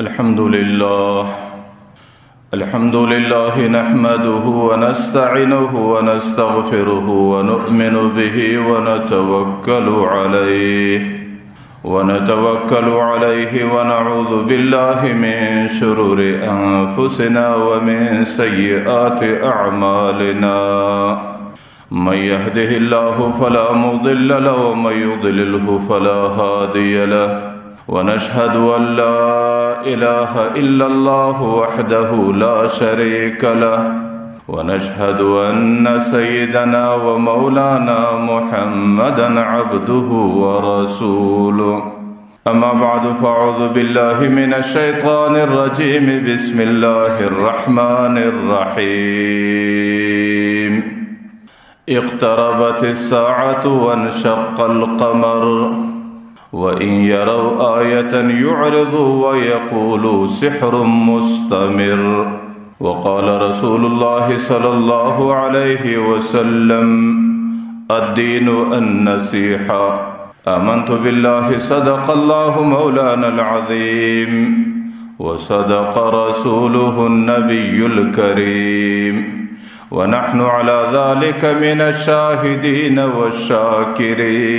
الحمد لله، الحمد لله نحمده ونستعينه ونستغفره ونؤمن به ونتوكل عليه ونعوذ بالله من شرور أنفسنا ومن سيئات أعمالنا. من يهده الله فلا مضل له ومن يضلله فلا هادي له. ونشهد أن لا إله إلا الله وحده لا شريك له، ونشهد أن سيدنا ومولانا محمدا عبده ورسوله. أما بعد، فأعوذ بالله من الشيطان الرجيم. بسم الله الرحمن الرحيم. اقتربت الساعة وانشق القمر، وإن يروا آية يعرضوا ويقولوا سحر مستمر. وقال رسول الله صلى الله عليه وسلم: الدين النصيحة. آمنت بالله. صدق الله مولانا العظيم وصدق رسوله النبي الكريم، ونحن على ذلك من الشاهدين والشاكرين،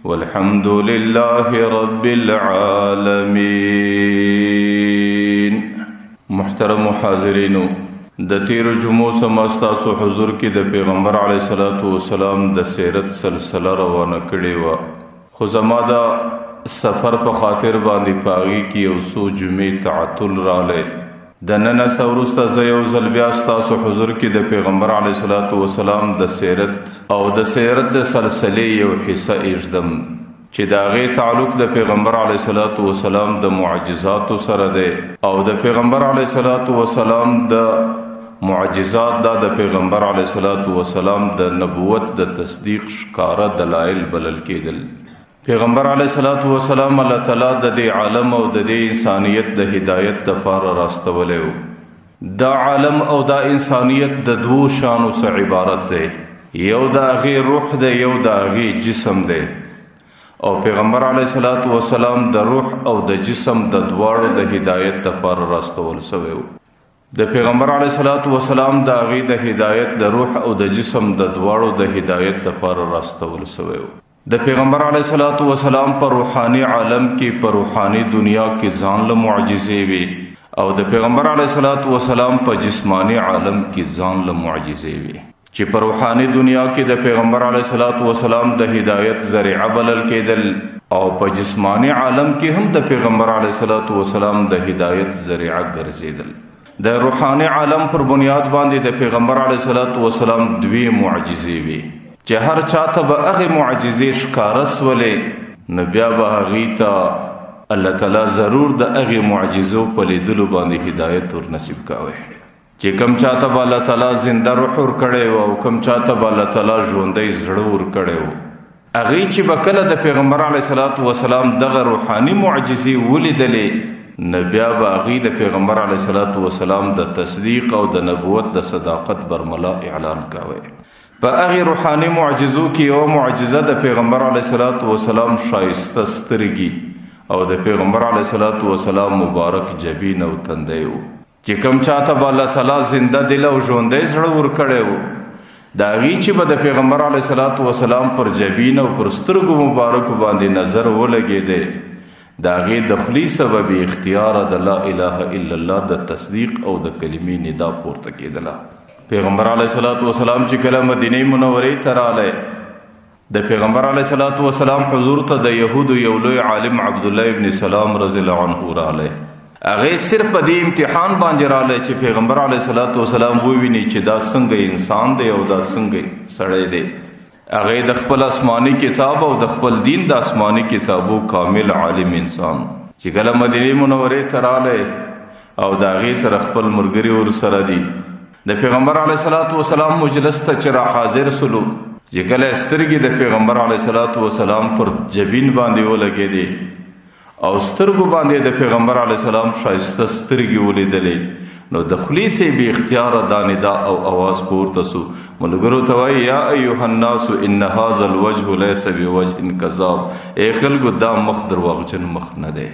والحمد لله رب العالمين. محترم حاضرینو، د تیرو جمعو سما ستاسو حضور کې د پیغمبر علیه الصلاۃ والسلام د سیرت سلسله روانه کړې وه، خو زما د سفر په خاطر باندې پاغي کې یو څو جمعې تعطل راغلی. د نن څخه وروسته زه یو ځل بیا ستاسو حضور کې د پیغمبر علیه الصلاۃ والسلام د سیرت او د سیرت د سلسلې یو حصه ایږدم چې د هغې تعلق د پیغمبر علیه الصلاۃ والسلام د معجزاتو سره دی، او د پیغمبر علیه الصلاۃ والسلام د معجزات دا د پیغمبر علیه الصلاۃ والسلام د نبوت د تصدیق ښکاره دلایل بلل کېدل. پیغمبر علیه الصلاۃ والسلام الله تعالی د دې عالم او د دې انسانیت د هدایت دپاره راستولی و. دا عالم او دا انسانیت د دوو شانو څخه عبارت دی، یو د هغې روح دی، یو د هغې جسم دی. او پیغمبر علیه الصلاۃ والسلام د روح او د جسم د دواړو د هدایت دپاره راستول سوی و. د پیغمبر علیه الصلاۃ والسلام د هغې د هدایت د روح او د جسم د دواړو د هدایت دپاره راستول سوی و. د پیغمبر علیه الصلاۃ والسلام پر روحاني عالم کې، پر روحاني دنیا کې ځان له معجزې وي، او د پیغمبر علیه الصلاۃ والسلام په جسماني عالم کې ځان له معجزې وي. چې په روحاني دنیا کې د پیغمبر علیه الصلاۃ والسلام د هدایت ذریعه بلل کېدل، او په جسماني عالم کې هم د پیغمبر علیه الصلاۃ والسلام د هدایت ذریعه ګرځېدل. د روحاني عالم پر بنیاد باندې د پیغمبر علیه الصلاۃ والسلام دوې معجزې وي، چې هر چاته به هغې معجزې ښکاره سولې، نو بیا به هغې ته الله تعالی ضرور د هغې معجزو په لیدلو باندې هدایت ور نصیب کاوه. چې کوم چاته به الله تعالی زنده روح ورکړی و، او کوم چاته به الله تعالی ژوندی زړه ورکړی و، هغې چې به کله د پیغمبر علیه الصلاۃ والسلام دغه روحاني معجزې ولیدلې، نو بیا به هغې د پیغمبر علیه الصلاۃ والسلام د تصدیق او د نبوت د صداقت برملا اعلان کاوه. په هغې روحاني معجزو کې یوه معجزه د پیغمبر علیه الصلاۃ والسلام ښایسته سترګې او د پیغمبر علیه الصلاۃ والسلام مبارک جبین او تندی و، چې کوم چاته به الله تعالی زنده دل او ژوندی زړه ورکړی و، د هغې چې به د پیغمبر علیه الصلاۃ والسلام پر جبین او پر سترګو مبارکو باندې نظر ولګېدی، د هغې د خولې سبب اختیاره د لا اله الا الله د تصدیق او د کلمې ندا پورته کېدله. پیغمبر علیه الصلاۃ والسلام چې کله مدینې منورې ته راغلی، د پیغمبر علیه الصلاۃ والسلام حضور ته د یهودو یو لوی عالم عبدالله ابن سلام رضی الله عنه راغلی. هغې صرف په دې امتحان باندې راغلی چې پیغمبر علیه الصلاۃ والسلام وویني چې دا څنګه انسان دی او دا څنګه سړی دی. هغې د خپل آسماني کتاب او د خپل دین د آسماني کتابو کامل عالم انسان. چې کله مدینې منورې ته راغلی او د هغې سره خپل ملګري ورسره دي، د پیغمبر علیه الصلاۃ والسلام مجلس ته چې را حاضر سلو، چې کله سترګې د پیغمبر علیه الصلاۃ والسلام پر جبین باندې ولګېدې او سترګو باندې د پیغمبر علیه السلام ښایسته سترګې ولیدلې، نو د خولې څخه بې اختیاره دا ندا او اواز پورته سو، ملګرو ته وایي یا ایها الناس ان هذا الوجه لیس بوجه کذاب، ای خلکو دا مخ درواغجن مخ نه دی.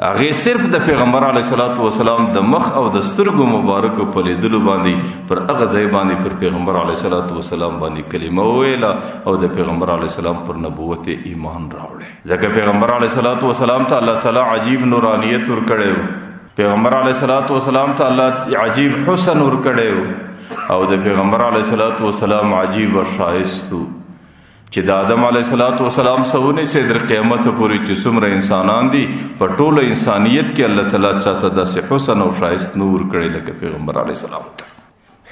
هغې صرف د پیغمبر علیه الصلاة والسلام د مخ او د سترګو مبارکو په لیدلو باندې پر هغه ځای باندې پر پیغمبر علیه الصلاة والسلام باندې کلمه وویله او د پیغمبر علیه السلام پر نبوت ایمان راوړی. ځکه پیغمبر علیه الصلاة والسلام ته الله تعالی عجیب نورانیت ورکړی و، پیغمبر علیه الصلاة والسلام ته الله عجیب حسن ورکړی و، او د پیغمبر علیه الصلاة والسلام عجیب ښایست و چې د آدم علیه الصلاة والسلام سونې سي در قیامت پورې چې څومره انسانان دي په ټوله انسانیت کې الله تعالی چاته داسې حسن او ښایست نه ورکړی لکه پیغمبر علیه السلام ته.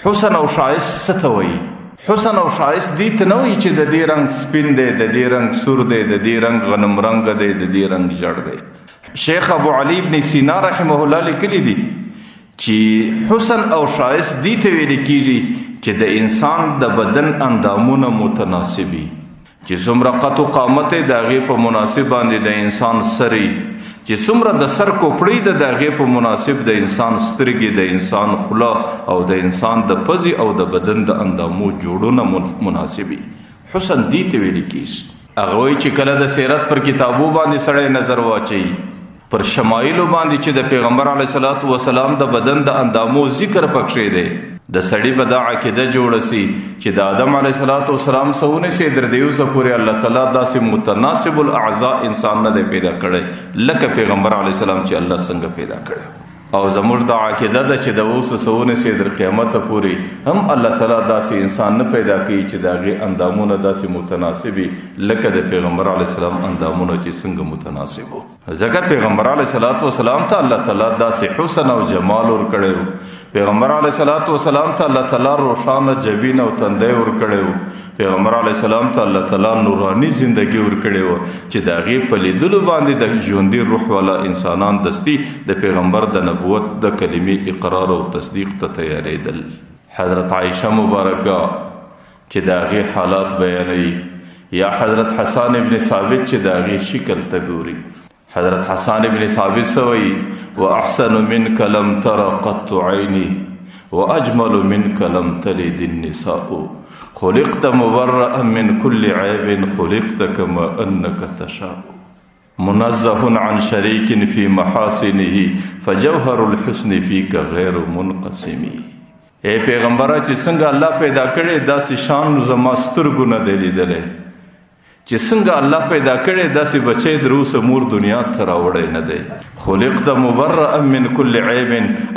حسن او ښایست څه ته وایي؟ حسن او ښایست دې ته نه وایي چې د دې رنګ سپین دی، د دې رنګ سور دی، د دې رنګ غنم رنګ دی، د دې رنګ ژړ دی. شیخ ابو علي ابن سینا رحمه الله لیکلي دي چې حسن او ښایست دې ته ویل کېږي چې د انسان د بدن اندامونه متناسبي، چې څومره قد و قامت د هغې په مناسب باندې د انسان سري، چې څومره د سر کوپړۍ ده د هغې په مناسب د انسان سترګې، د انسان خوله او د انسان د پزې او د بدن د اندامو جوړونه مناسبي. حسن دې ته ویل کېږي. هغه وایي چې کله د سیرت پر کتابو باندې سړی نظر واچوي، پر شمایلو باندې چې د پیغمبر علیه الصلاة والسلام د بدن د اندامو ذکر پکښې دی، د سړي به دا عقیده جوړه سي چې د آدم علیه الصلاة والسلام څخه ونیسي تر دې اوسه پورې الله تعالی داسې متناسب الاعضاء انسان نه دی پیدا کړی لکه پیغمبر علیه السلام چې الله څنګه پیدا کړی. او زموږ دا عقیده ده چې د اوسه څخه ونیسي تر قیامته پورې هم الله تعالی داسې انسان نه پیدا کوي چې د هغې اندامونه داسې متناسبي لکه د پیغمبر علیه السلام اندامونه چې څنګه متناسب وو. ځکه پیغمبر علیه الصلاة والسلام ته الله تعالی داسې حسن او جمال ورکړی و، پیغمبر علیه الصلاة والسلام ته الله تعالی روښانه جبین او تندی ورکړی و، پیغمبر علیه السلام ته الله تعالی نوراني زندګي ورکړې وه چې د هغې په لیدلو باندې د ژوندي روح والا انسانان دستي د پیغمبر د نبوت د کلمې اقرار او تصدیق ته تیارېدل. حضرت عایشه مبارکه چې د هغې حالات بیانوي، یا حضرت حسان ابن ثابت چې د هغې شکل ته ګوري، حضرت حسان ابن ثابت څه وایي؟ واحسن منک لم تر قط عیني واجمل منک لم تلد النساء خلقت مبرأ من كل عيب خلقت كما انك تشاء منزه عن شريك في محاسنه فجوهر الحسن فيك غير منقسم. اے پیغمبره چې څنګه الله پیدا کړی داسې شان زما سترګو نه دی لیدلی، چې څنګه الله پیدا کړی داسې بچی در اوسه مور دنیا ته راوړی نه دی. خلقت مبرأ من كل عیب،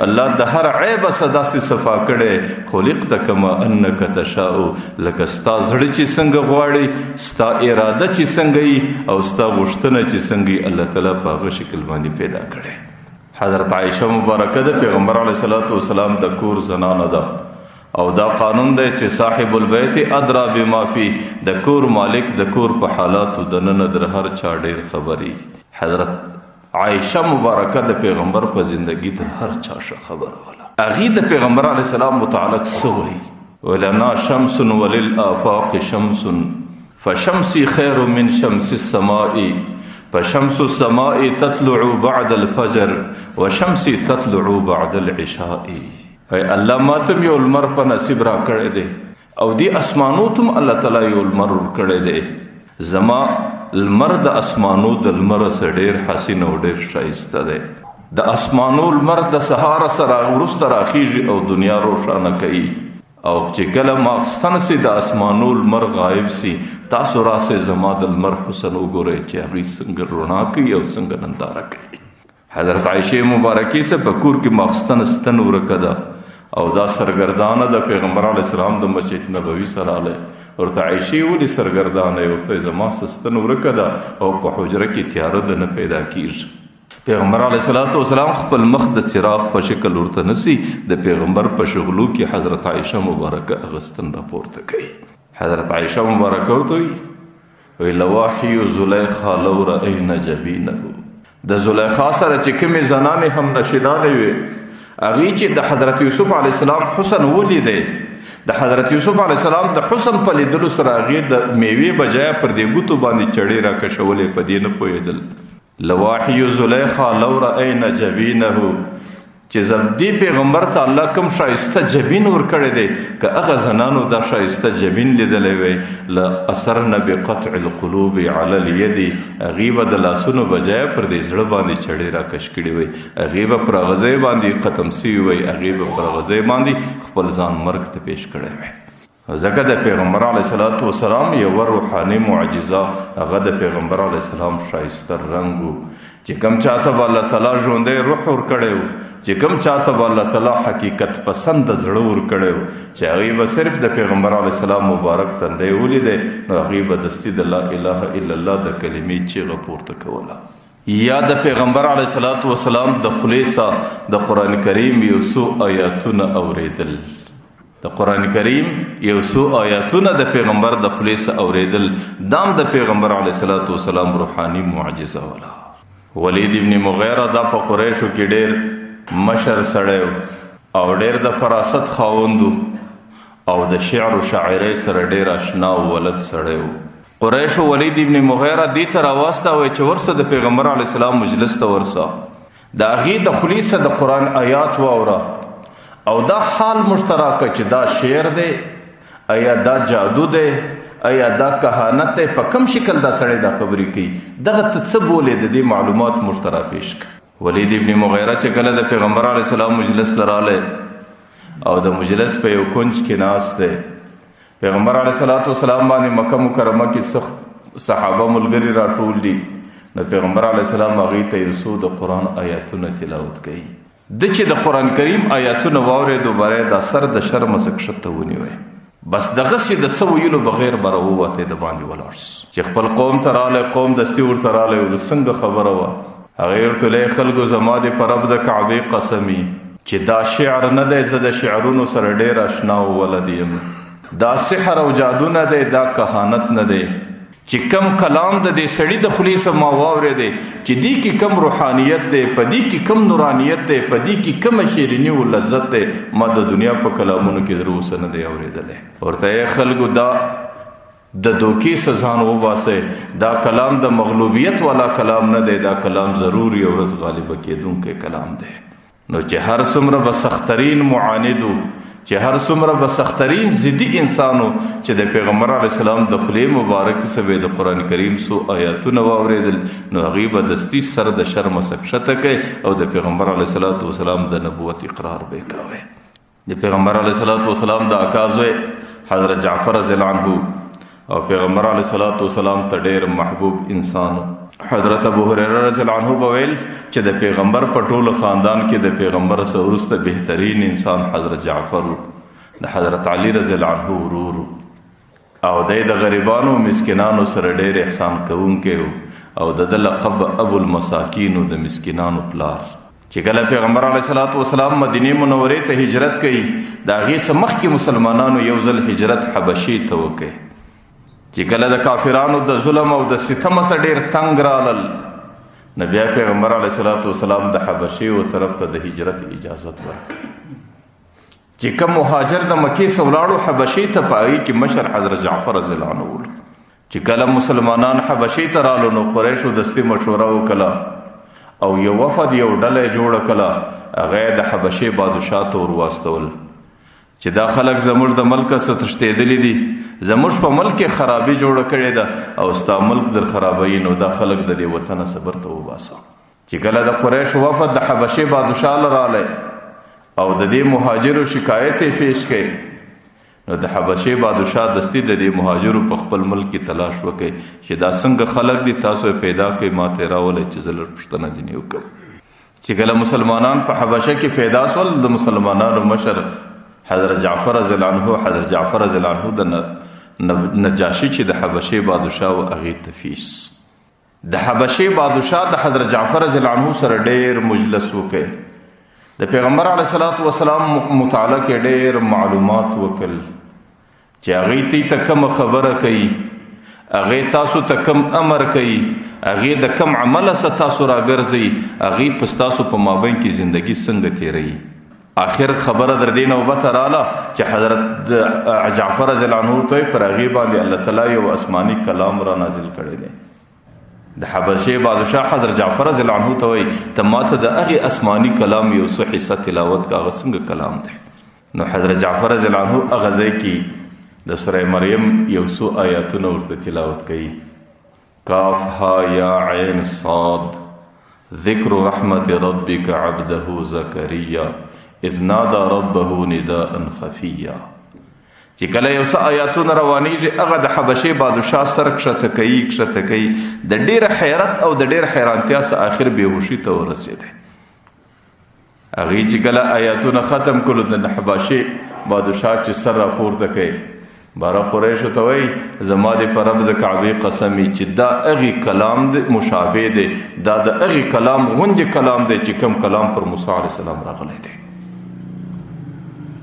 الله د هر عیب څخه داسې صفا کړی. خلقت کما انک تشاء، لکه ستا زړه چې څنګه غواړي، ستا اراده چې څنګه وي او ستا غوښتنه چې څنګه وي، الله تعالی په هغه شکل باندې پیدا کړی. حضرت عایشه مبارکه د پیغمبر علیه الصلاة والسلام د کور زنانه ده، او دا قانون دی چې صاحب البیت ادرا بما فی، د کور مالک د کور په حالاتو دننه در هر چا ډیر خبري. حضرت عایشه مبارکه د پیغمبر په زندگی در هر چا ښه خبره وله. هغې د پیغمبر علیه السلام متعلق څه وایي؟ ولنا شمس وللآفاق شمس فشمسي خیر من شمس السماء فشمس السماء تطلع بعد الفجر وشمسي تطلع بعد العشاء. ای الله ما ته یو لمر په نصیب را کړی دی، او دې اسمانو ته هم الله تعالی یو لمر ورکړی دی. زما لمر د اسمانو د لمر څخه ډېر حسین او ډېر ښایسته دی. د اسمانو لمر د سهاره سره وروسته راخیږي او دنیا روښانه کوي، او چې کله ماخستن سي د اسمانو لمر غایب سي، تاسو راسئ زما د لمر حسن وګورئ چې هغوی څنګه رڼا کوي او څنګه ننداره کوي. حضرت عایشې مبارکې سه په کور کې ماخستن ستن ورکه ده، او دا سرګردانه د پیغمبر علیه السلام د مسجد نبوي سره راغلی. ورته عایشې ولې سرګردانه یې؟ ورته زما ستن ورکه ده او په حجره کې تیاره ده نه پیدا کیږي. پیغمبر علیه الصلاة والسلام خپل مخ د څراغ په شکل ورته نسی، د پیغمبر په شغلو کې حضرت عایشه مبارکه هغه ستن راپورته کوي. حضرت عایشه مبارکه ورته وایي، وایي لواحي زلیخا لو رأینا جبینه. د زلیخا سره چې کومې زنانې هم نشینانې وې، هغې چې د حضرت یوسف علیه السلام حسن ولیدی، د حضرت یوسف علیه السلام د حسن په لیدلو سره هغې د میوې بجای پر دې ګوتو باندې چړې راکشولې، په دې نه پوهېدل. لواحي زلیخا لو رأینا جبینه چې زبدی پیغمبر ته الله کوم شایسته جبین ورکړی دی، که هغه زنانو دا شایسته جبین لیدلی وی، له اثرن بقطع القلوب علی الید، هغې به د لاسونو بجای پر دې زړه باندې چړې راکش کړي وی، هغې به پر هغه ځای باندې ختم سوي وی، هغې به پر هغه ځای باندې خپل ځان مرګ ته پیش کړی وی. ځکه د پیغمبر علیه الصلاة والسلام یوه روحاني معجزه هغه د پیغمبر علیه السلام ښایسته رنګ و، چې کوم چاته به الله تعالی ژوندی روح ورکړی و، چې کوم چاته به الله تعالی حقیقت پسند زړه ورکړی و، چې هغې به صرف د پیغمبر علیه السلام مبارک تندی ولیدی نو هغې به دستي د لا اله الا الله د کلمې چیغه پورته کوله. یا د پیغمبر علیه الصلاة والسلام د خولې څخه د قرآن کریم یو څو آیاتونه اورېدل، د قرآن کریم یو څو آیاتونه د پیغمبر د خولې څخه اورېدل، دام د پیغمبر علیه الصلاة والسلام روحاني معجزه وله. ولید ابن مغیره دا په قریشو کې ډېر مشر سړی او ډېر د فراست خاوند او د شعر و شاعرۍ سره ډېر اشنا او ولد سړی و. قریشو ولید ابن مغیره دې ته راواستاوی چې ورسه د پیغمبر علیه السلام مجلس ته ورسه، د هغې د خولې څخه د قرآن آیات واوره او دا حال موږ ته راکړه چې دا شعر دی، ایا دا جادو دی، ایا دا کهانت دی، په کوم شکل دا سړی دا خبرې کوي، دغه ته څه بولې، د دې معلومات موږ ته راپېښ کړه. ولید ابن مغیره چې کله د پیغمبر علیه السلام مجلس ته راغلی او د مجلس په یو کنج کې ناست دی، پیغمبر علیه الصلاة والسلام باندې مکه مکرمه کې سخت صحابه ملګري راټول دي، نو پیغمبر علیه السلام هغوی ته یو څو د قرآن آیاتونه تلاوت کوي. ده چې د قرآن کریم آیاتونه واورېدو بری دا سر د شرمه څخه کښته ونیوی، بس دغسې د څه ویلو بغیر به راووتی د باندې ولاړ سو. چې خپل قوم ته راغلی، قوم دستي ورته راغلی، ورته څنګه خبره وه؟ هغې ورته ویل، ای خلکو زما دې په رب د کعبې قسمي چې دا شعر نه دی، زه د شعرونو سره ډېر اشنا او ولد یم، دا سحر او جادو نه دی، دا کهانت نه دی، چې کم کلام د دې سړي د خولې څخه ما واورېدی چې دې کې کم روحانیت دی، په دې کې کم نورانیت دی، په دې کې کم شیریني او لذت دی، ما د دنیا په کلامونو کې تر اوسه نه دی اورېدلی. ورته ای خلکو دا د دوکې څخه ځان وباسئ، دا کلام د مغلوبیت والا کلام نه دی، دا کلام ضرور یو ورځ غالبه کېدونکی کلام دی. نو چې هر څومره به سخترین معاند و، چې هر څومره به سخترین ضدي انسان و، چې د پیغمبر علیه السلام د خولې مبارکې څخه به د قرآن کریم څو آیاتونه واورېدل، نو هغې به دستي سر د شرمه څخه کښته کړي او د پیغمبر علیه الصلاة والسلام د نبوت اقرار به یې کوی. د پیغمبر علیه الصلاة والسلام د اکا زوی حضرت جعفر رضی الله عنه او پیغمبر علیه الصلاة والسلام ته ډېر محبوب انسان و. حضرت ابو هريره رضی الله عنه به ویل چې د پیغمبر په ټولو خاندان کې د پیغمبر څخه وروسته بهترین انسان حضرت جعفر و، د حضرت علی رضی الله عنه ورور و، او دی د غریبانو مسکینانو سره ډېر احسان کوونکی و، او د ده لقب ابو المساکین و، د مسکینانو پلار. چې کله پیغمبر علیه الصلاة والسلام مدینې منورې ته هجرت کوي، د هغې څخه مخکې مسلمانانو یو ځل هجرت حبشې ته وکړي. چې کله د کافرانو د ظلم او د ستم څخه ډېر تنګ رالل، نو بیا پیغمبر علیه الصلاة والسلام د حبشې و طرف ته د هجرت اجازت ورکړه. چې کوم مهاجر د مکې څخه ولاړو حبشې ته، په هغې کې مشر حضرت جعفر رضی الله عنه و. چې کله مسلمانان حبشې ته رالو، نو قریشو دستي مشوره وکړه او یو وفد یو ډله یې جوړه کړه، هغه یې د حبشې بادشاه ته ور واستول چې دا خلک زموږ د ملک څخه تښتېدلي دي، زموږ په ملک کې خرابي جوړه کړې ده او ستا ملک در خرابوي، نو دا خلک د دې وطنه څخه بیرته وباسه. چې کله د قریشو وفد د حبشې بادشاه له راغلی او د دې مهاجرو شکایت یې پیش کړ، نو د حبشې بادشاه دستي د دې مهاجرو په خپل ملک کې تلاش وکړي چې دا څنګه خلک دي، تاسو یې پیدا کړئ، ما ته یې راولئ چې زه لږ پوښتنه ځینې وکړم. چې کله مسلمانان په حبشه کې پیدا سول، د مسلمانانو مشر حضرت جعفر رضی الله عنه، حضرت جعفر رضی الله عنه د نجاشي چې د حبشې بادشاه و، هغې ته فیس. د حبشې بادشاه د حضرت جعفر رضی الله عنه سره ډېر مجلس وکړ، د پیغمبر علیه الصلاة والسلام متعلق یې ډېر معلومات وکړل چې هغې ته کومه خبره کوي، هغې تاسو ته کوم امر کوي، هغې د کوم عمل څخه تاسو راګرځئ، هغې په ستاسو په مابین کې زندګي څنګه تېروي. آخر خبره در دې نوبته راله چې حضرت جعفر رضی الله عنه ته پر هغې باندې الله تعالی یو آسماني کلام را نازل کړی دی. د حبشې بادشاه حضرت جعفر رضی الله عنه ته وایي، ته ماته د هغې آسماني کلام یو څه حصه تلاوت کا، هغه څنګه کلام دی؟ نو حضرت جعفر رضی الله عنه هغه ځای کې د سوره مریم یو څو آیاتونه ورته تلاوت کوي. کاف ها یا عین صاد ذکر رحمت ربک عبده زکریا اذ نادى ربه نداء خفیا. چې کله یو څه آیاتونه روانیږي، هغه د حبشې بادشاه سر کښته کوي کښته کوي، د ډېر حیرت او د ډېر حیرانتیا څخه آخر بېهوشي ته ورسېدی. هغې چې کله آیاتونه ختم کړو، د حبشې بادشاه چې سر راپورته کوي، باره قریشو ته وایي، زما دې په رب د کعبې قسم وي چې دا هغې کلام دی مشابه دی، دا د هغې کلام غوندې کلام دی چې کوم کلام پر موسی علیه السلام راغلی دی.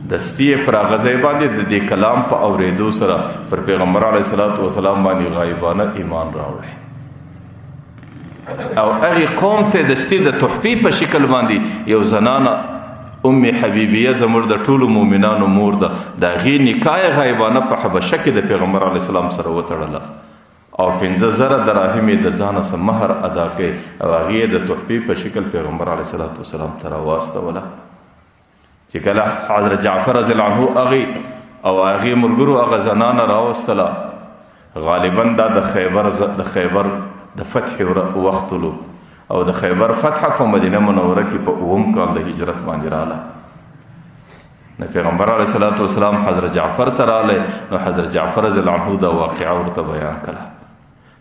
دستي یې پر هغه ځای باندې د دې کلام په اورېدو سره پر پیغمبر علیه الصلاة والسلام باندې غایبانه ایمان راوړی او هغې قوم ته دستي د تحفې په شکل باندې یو زنانه ام حبیبیه زموږ د ټولو مؤمنانو مور ده، د هغې نکاح یې غایبانه په حبشه کې د پیغمبر علیه السلام سره وتړله او 5000 دراهم یې د ځانه څخه مهر ادا کړ او هغې یې د تحفې په شکل پیغمبر علیه الصلاة والسلام ته راواستوله. چې کله حضرت جعفر رضی الله عنه هغې او هغې ملګرو هغه زنانه راوستله، غالبا دا د خیبر د فتح وخت ولو او د خیبر فتح په مدینه منوره کې په اووم کال د هجرت باندې رااله. نو پیغمبر علیه الصلاة والسلام حضرت جعفر ته راغلی، نو حضرت جعفر رضی الله عنه دا واقعه ورته بیان کړه.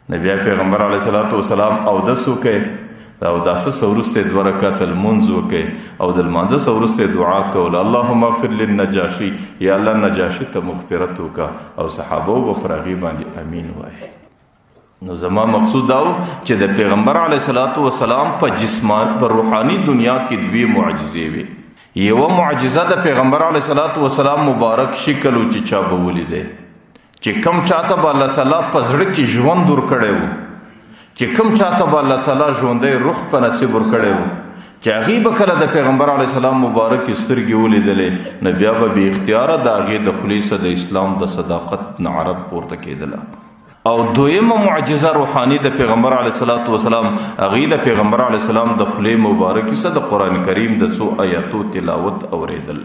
نو بیا پیغمبر علیه الصلاة والسلام اودس وکړ، د اوداسه څخه وروسته یې دوه رکعته لمونځ وکړ او د لمانځه څخه وروسته یې دعا کوله، اللهم اغفر للنجاشي، یا الله نجاشي ته مغفرت وکړه، او صحابه به پر هغې باندې امین وایي. نو زما مقصود دا و چې د پیغمبر علیه الصلاة والسلام په جسمان په روحاني دنیا کې دوې معجزې وې. یوه معجزه د پیغمبر علیه الصلاة والسلام مبارک شکل و چې چا به ولیدی، چې کم چاته به الله تعالی په زړه کې ژوند ورکړی و، چې کم چاته به الله تعالی ژوندی روح په نصیب ورکړی و، چې هغې به کله د پیغمبر علیه السلام مبارکې سترګې ولیدلې، نو بیا به بې اختیاره د هغې د خولې څخه د اسلام د صداقت نه عرب پورته کېدله. او دویمه معجزه روحاني د پیغمبر علیه الصلاة والسلام، هغې د پیغمبر علیه السلام د خولې مبارکې څخه د قرآن کریم د څو آیاتو تلاوت اورېدل،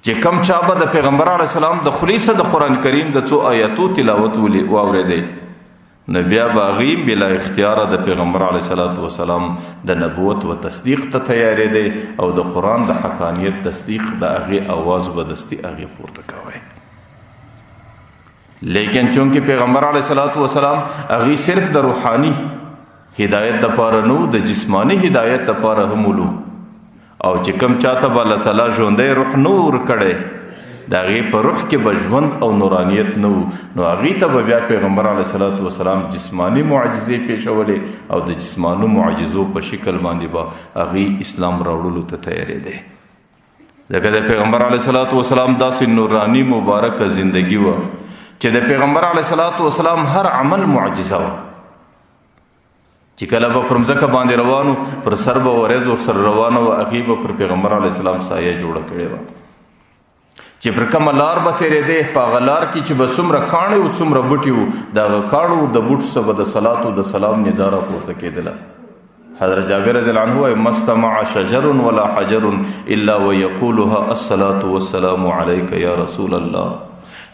چې کم چا به د پیغمبر علیه السلام د خولې څخه د قرآن کریم د څو آیاتو تلاوت واورېدی، نو بیا به هغې بلا اختیاره د پیغمبر علیه الصلاة والسلام د نبوت و تصدیق ته تیارېدی او د قرآن د حقانیت تصدیق د هغې اواز به دستي هغې پورته کوی. لیکن چونکه پیغمبر علیه الصلاة والسلام هغې صرف د روحاني هدایت دپاره نو، د جسماني هدایت دپاره هم ولو، او چې کم چاته به الله تعالی ژوندی روح نه ورکړی، د هغې په روح کې به ژوند او نورانیت نه و، نو هغې ته به بیا پیغمبر علیه الصلاة والسلام جسماني معجزې پېښولې او د جسماني معجزو په شکل باندې به هغې اسلام راوړلو ته تیارېدی. ځکه د پیغمبر علیه الصلاة والسلام داسې نوراني مبارکه زندگی وه چې د پیغمبر علیه الصلاة والسلام هر عمل معجزه وه. چې کله به پر مځکه باندې روانو، پر سر به ورېځ ورسره روانه وه، هغې به پر پیغمبر علیه السلام سایه جوړه کړې وه. چې پر کومه لار به تېرېدی، په هغه لار کې چې به څومره کاڼي او څومره بوټي وو، د هغه کاڼو د بوټو څخه به د صلات او د سلام ندا راپورته کېدله. حضرت جابر رضی الله عنه وایي، ما استمع شجر ولا حجر الا ويقولها الصلاة والسلام عليك يا رسول الله.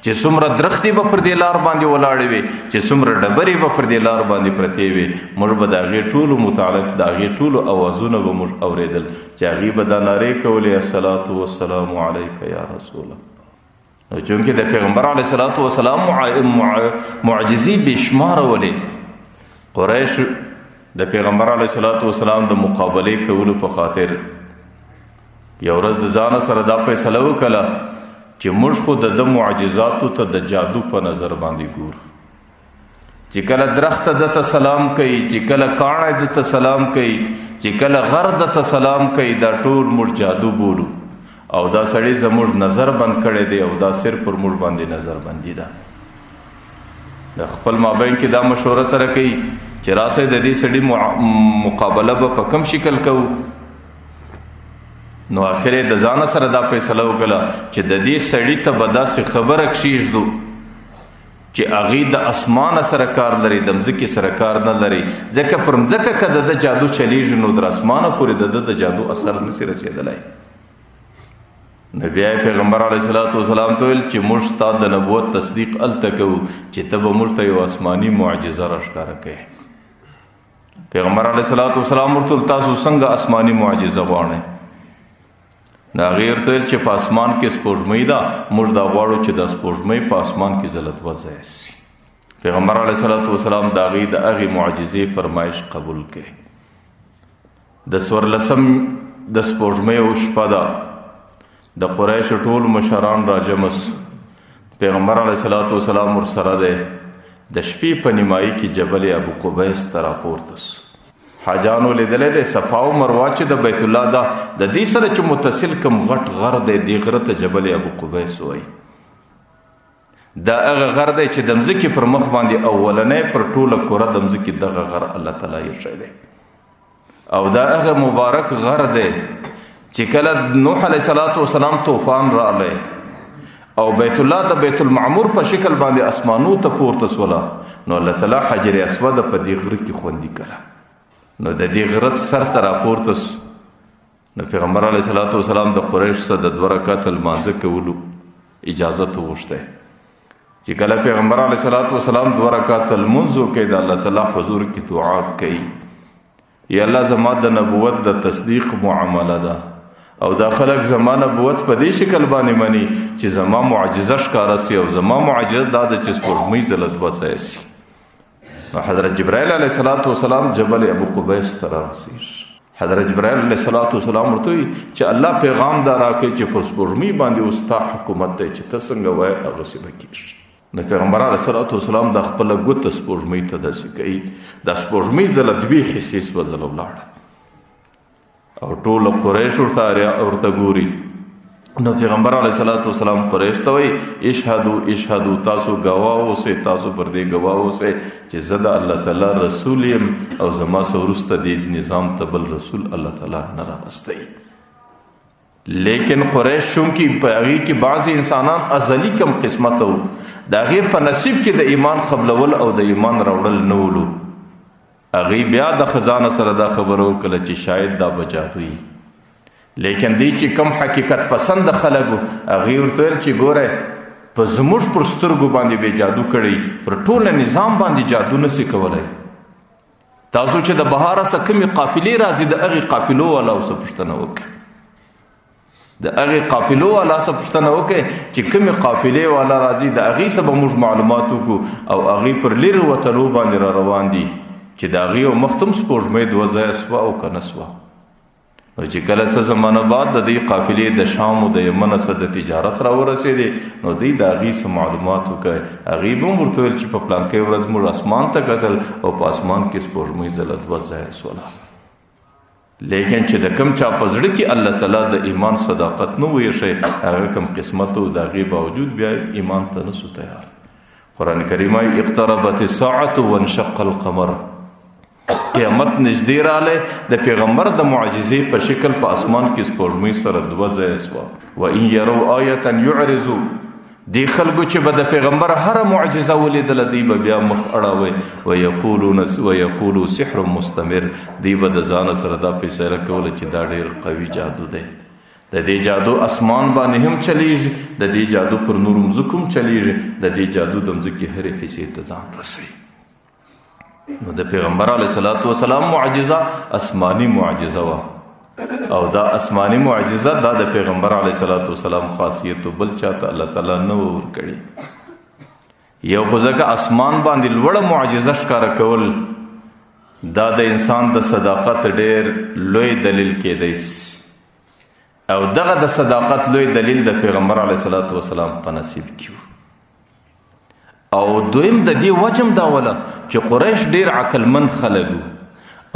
چې څومره درختې به پر دې لار باندې ولاړې وي، چې څومره ډبرې به پر دې لار باندې پرتې وي، موږ به د هغې ټولو متعلق د هغې ټولو اوازونه به موږ اورېدل چې هغې به دا نارې کولې، الصلاة والسلام عليك يا رسول الله. نو چونکې د پیغمبر علیه الصلاة والسلام معجزې بې شماره ولې، قریش د پیغمبر علیه الصلاة والسلام د مقابلې کولو په خاطر یو ورځ د ځانه سره دا فیصله وکړه چې موږ خو د ده معجزاتو ته د جادو په نظر باندې ګورو، چې کله درخته ده ته سلام کوي، چې کله کاڼی ده ته سلام کوي، چې کله غر ده ته سلام کوي، دا ټول موږ جادو بولو او دا سړی زموږ نظر بند کړی دی او دا صرف پر موږ باندې نظر بندي ده. د خپل مابین کې دا مشوره سره کوي چې راسئ د دې سړي مقابله به په کوم شکل کوو. نو اخر یې د ځانه سره دا فیصله وکړه چې د دې سړي ته به داسې خبره کښېږدو چې هغې د اسمانه سره کار لري، د مځکې سره کار نه لري، ځکه پر مځکه که د ده جادو چلیږي نو در اسمانه پورې د ده د جادو اثر نسي رسېدلی. نو بیا پیغمبر علیه الصلاة والسلام ته ویل چې موږ ستا د نبوت تصدیق هلته کوو چې ته به موږ ته یو آسماني معجزه راښکاره کوې. پیغمبر علیه الصلاة والسلام ورته ویل تاسو څنګه آسماني معجزه غواړئ؟ نو هغې ورته ویل چې په اسمان کې سپوږمۍ ده، موږ دا غواړو چې دا سپوږمۍ په اسمان کې ځله دوه ځایه سي. پیغمبر علیه الصلاة والسلام د هغې د هغې معجزې فرمایش قبول کړي. د څوارلسم د سپوږمۍ شپه ده، د قریشو ټول مشران راجمع سو، پیغمبر علیه الصلاة والسلام ورسره دی. د شپې په نیمایي کې جبل ابو قبیس ته راپورته سو. حاجانو لیدلی دی صفا او مروه چې د بیت الله ده، د دې سره چې متصل کوم غټ غر دی، دې غره ته جبل ابو قبیس وایي. دا هغه غر دی چې د مځکې پر مخ باندې اولنی پر ټوله کره د مځکې دغه غر الله تعالی ایښی دی. او دا هغه مبارک غر دی چې کله نوح علیه الصلاة والسلام طوفان راغلی او بیت الله د بیت المعمور په شکل باندې اسمانو ته پورته سوله، نو الله تعالی حجر اسود په دې غره کې خوندي کړه. نو د دې غره سر ته راپورته سو. نو پیغمبر علیه الصلاة والسلام د قریش سره د دوه رکعته لمانځه کولو اجازه وغوښته. چې کله پیغمبر علیه الصلاة والسلام دوه رکعته لمونځ وکړي، د الله تعالی حضور کې دعا کوي، یا الله زما د نبوت د تصدیق معامله ده، او دا خلک زما نبوت په دې شکل باندې مني چې زما معجزه ښکاره سي، او زما معجزه دا ده چې سپوږمۍ ځله دوه ځایه سي. نو حضرت جبرائیل علیه الصلاة والسلام جبل ابو قبیس ته رارسېږي. حضرت جبرائیل علیه الصلاة والسلام ورته وایي چې الله پیغام دا راکړي چې پر سپوږمۍ باندې اوس ستا حکومت دی، چې ته څنګه وایې هغسې به کېږي. نو پیغمبر علیه الصلاة والسلام دا خپله ګوته سپوږمۍ ته داسې کوي، دا سپوږمۍ ځله دوې حصې سوه، ځله ولاړه، او ټوله قریش ورته ګوري. نو پیغمبر علیه الصلاة والسلام قریش ته وایي اشهدو اشهدو، تاسو ګواه اوسئ، تاسو پر دې ګواه اوسئ چې زه د الله تعالی رسول یم، او زما څخه وروسته دې نظام ته بل رسول الله تعالی نه راوستی. لیکن قریش چونکې په هغې کې بعضې انسانان ازلي کم قسمته وو، د هغې په نصیب کې د ایمان قبلول او د ایمان راوړل نه ولو، هغې بیا د خزانه سره دا خبره وکړه چې شاید دا به جادو وي. لیکن دی چې کم حقیقت پسند خلک وو، هغې ورته ویل چې ګوره په زموږ پر سترګو باندې به جادو کړی، پر ټوله نظام باندې جادو نسي کولی. تاسو چې د بهاره څخه کومې قافلې راځي، د هغې قافلو والا اوسه پوښتنه وکړئ، د هغې قافلو والا څخه پوښتنه وکړئ چې کومې قافلې والا راځي، د هغې څخه به موږ معلومات وکړو، او هغې پر لیرې وتلو باندې را روان دي چې د هغې یو مخ ته هم سپوږمۍ دوه ځایه سوه او که نه سوه. نو چې کله څه زمانه بعد د دې قافلې د شام او د یمن څخه د تجارت را ورسېدې، نو دوی د هغې څه معلومات وکړي. هغې به هم ورته ویل چې په پلانکۍ ورځ موږ اسمان ته کتل او په اسمان کې سپوږمۍ ځله دوه ځایه سوله. لیکن چې د کم چا په زړه کې الله تعالی د ایمان صداقت نه ویښی، هغه کم قسمت و، د هغې باوجود بیا ایمان ته نه سو تیار. قرآن کریم وایي اقتربت الساعة وانشق القمر، قیامت نږدې راغلی، د پیغمبر د معجزې په شکل په اسمان کې سپوږمۍ سره دوه ځایه سوه. وان یروا آیة یعرضوا، دې خلکو چې به د پیغمبر هره معجزه ولیدله، دوی به بیا مخ اړاوی، ویقولو سحر مستمر، دوی به د ځانه سره دا فیصله کوله چې دا ډېر قوي جادو دی، د دې جادو اسمان باندې هم چلیږي، د دې جادو پر نورو مځکو هم چلیږي، د دې جادو د مځکې هرې حصې ته ځان رسوي. نو د پیغمبر علیه الصلاة والسلام معجزه آسماني معجزه وه، او دا آسماني معجزه دا د پیغمبر علیه الصلاة والسلام خاصیت بل چاته الله تعالی نه ورکړي. یو خو ځکه اسمان باندې لوړه معجزه ښکاره کول دا د انسان د صداقت ډېر لوی دلیل کېدی سي، او دغه د صداقت لوی دلیل د پیغمبر علیه الصلاة والسلام په نصیب کې و. او دویم د دې وجه هم دا وله چې قریش ډېر عقلمن خلک وو،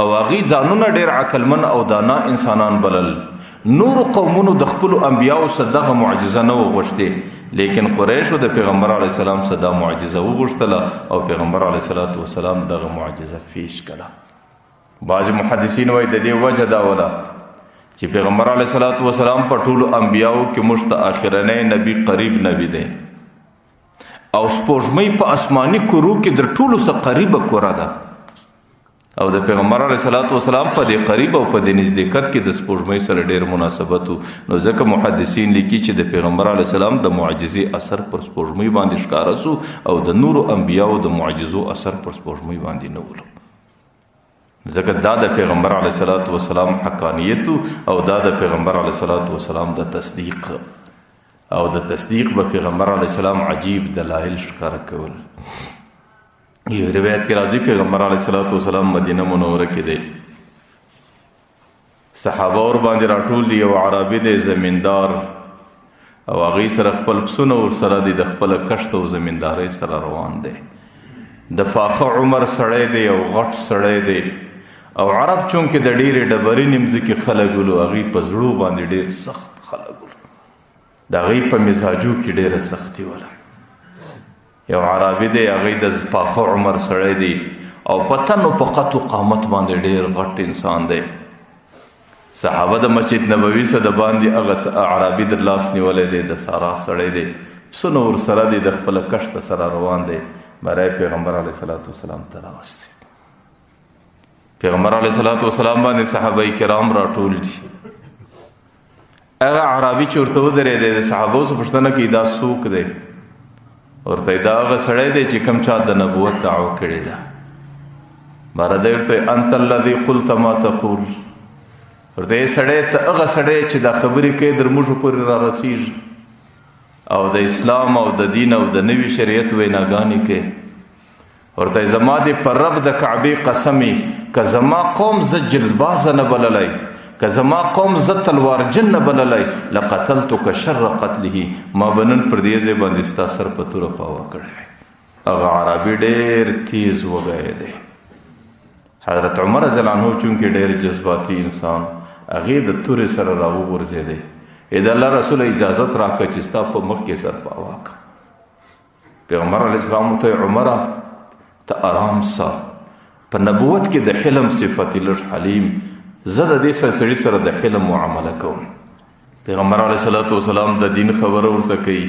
او هغوی ځانونه ډېر عقلمن او دانا انسانان بلل. نورو قومونو د خپلو انبیاو څخه دغه معجزه نه وه غوښتې، لیکن قریشو د پیغمبر علیه السلام څخه دا معجزه وغوښتله، او پیغمبر علیه الصلاة والسلام دغه معجزه پیش کړه. بعضې محدثین وایي د دې وجه دا وله چې پیغمبر علیه الصلاة والسلام په ټولو انبیاو کې موږ ته آخرنی نبی قریب نبی دی، او سپوږمۍ په آسماني کرو کې در ټولو څخه قریبه کره ده. او د پیغمبر علیه الصلاة والسلام په دې قریب او په دې نزدېکت کې د سپوږمۍ سره ډېر مناسبت و. نو ځکه محدثین لیکي چې د پیغمبر علیه السلام د معجزې اثر پر سپوږمۍ باندې ښکاره سو او د نورو انبیاو د معجزو اثر پر سپوږمۍ باندې نه ولو. ځکه دا د پیغمبر علیه الصلاة والسلام حقانیت او دا د پیغمبر علیه الصلاة والسلام د تصدیق، او د تصدیق به پیغمبر علیه السلام عجیب دلایل ښکاره کول. یو روایت کې راځي پیغمبر علیه الصلاة والسلام مدینه منوره کې دی، صحابه ور باندې راټول دي، یو عربي دی زمیندار، او هغې سره خپل پسونه ورسره دي، د خپله کښت او زمیندارۍ سره روان دی. د فاخه عمر سړی دی او غټ سړی دی، او عرب چونکې د ډېرې ډبرینې مځکې خلک ولو، هغوی په زړو باندې ډېر سخت خلک ولو، د هغوی په مزاجو کې ډېره سختي وله. یو عربي دی، هغوی د پاخه عمر سړی دی او په تن او په قد و قامت باندې ډېر غټ انسان دی. صحابه د مسجد نبوي څخه د باندې هغه عربي در لاس نیولی دی، د سارا سړی دی، پسونه ورسره دی، د خپله کښته سره روان دی. برای پیغمبر علیه الصلاة والسلام ته راوستی. پیغمبر علیه الصلاة والسلام باندې صحابه کرام راټول دي. هغه عربي چې ورته ودرېدی، د صحابو څخه پوښتنه کوي دا څوک دی؟ ورته دا هغه سړی دی چې کوم چا د نبوت دعوه کړې ده. باره دی ورته انت الذي قلت ما تقول، ورته یې سړی ته هغه سړی چې دا خبرې کوي در موږ پورې را رسېږي او د اسلام او د دین او د نوي شریعت ویناګانې کوي. ورته زما دې پر رب د کعبې قسمې، که زما قوم زه جلدبازه نه بللی، که زما قوم زه تلوارجن نه بللی، لقتلتک شر قتله، ما به نن پر دې ځای باندې ستا سر په توره پاوه کړی وی. هغه عربي ډېر تیز وږی دی. حضرت عمر رضی الله عنه چونکې ډېر جذباتي انسان، هغې د تورې سره راوغورځېدی. ای د الله رسول اجازت راکړه چې ستا په مخ کې سر پاوه کړم. پیغمبر علیه السلام ورته عمره ته ارام سه، په نبوت کې د حلم صفت لږ حلیم، زه د دې سړي سره د حلم معامله کوم. پیغمبر علیه الصلاة والسلام د دین خبره ورته کوي،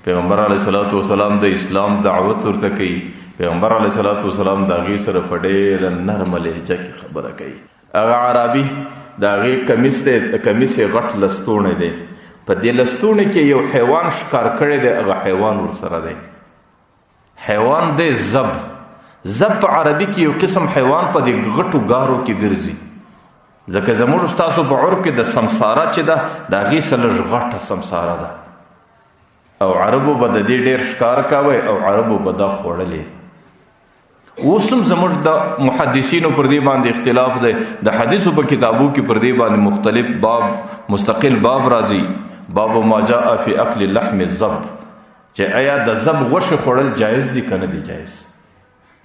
پیغمبر علیه الصلاة والسلام د اسلام دعوت ورته کوي، پیغمبر علیه الصلاة والسلام د هغې سره په ډېره نرمه لهجه کې خبره کوي. هغه عربي د هغې کمیس دی، د کمیس یې غټ لستوڼی دی، په دې لستوڼي کې یو حیوان ښکار کړی دی، هغه حیوان ورسره دی. حیوان دی زب. زب په عربي کې یو قسم حیوان په دې غټو ګارو کې ګرځي، ځکه زموږ ستاسو په عرب کې د سمساره چې ده د هغې سره لږ غټه سمساره ده، او عربو به د دې ډېر ښکار کوی او عربو به دا خوړلې. اوس هم زموږ د محدثینو پر دې باندې اختلاف دی، د حدیثو په کتابو کې پر دې باندې مختلف باب، مستقل باب راځي، باب ما جاء فی اکل لحم الذب، چې آیا د ذب غوښې خوړل جایز دي که نه دي جایز؟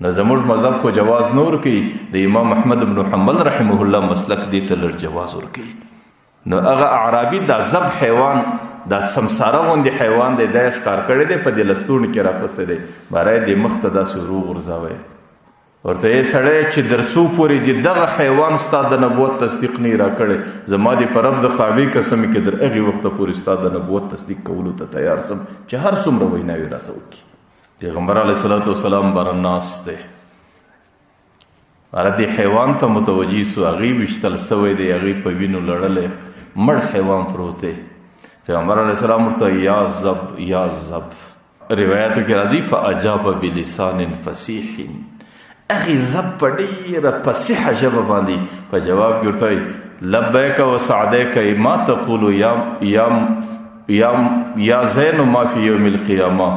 نو زموږ مذهب خو جواز نه ورکوي، د امام احمد بن حنبل رحمه الله مسلک دې ته لږ جواز ورکوي. نو هغه اعرابي دا ذب حیوان، دا سمساره غوندې حیوان دی، دا یې ښکار کړی دی، په دې لستوڼي کې راخیستی دی، باره یې دې مخ ته داسې ورو غورځوی. ورته یې سړی چې درسو پورې دې دغه حیوان ستا د نبوت تصدیق نه راکړی، زما دې په رب د کعبې قسم کې در هغې وخته پورې ستا د نبوت تصدیق کولو ته تیار سم چې هر څومره ویناوې راته وکړي. پیغمبر علیه الصلاة والسلام باره ناست دی، باره دې حیوان ته متوجه سو، هغې ویشتل سوی دی، هغې په وینو لړلی مړ حیوان پروت دی. پیغمبر علیه السلام ورته یا ذب یا ذب. روایتو کې راځي فاجاب بلسان فصیح، هغې ذب په ډېره فصیحه ژبه باندې په جواب کې ورته وایي لبیک و سعدیک ما تقول یا یا یا یا زین ما فی یوم القیامه،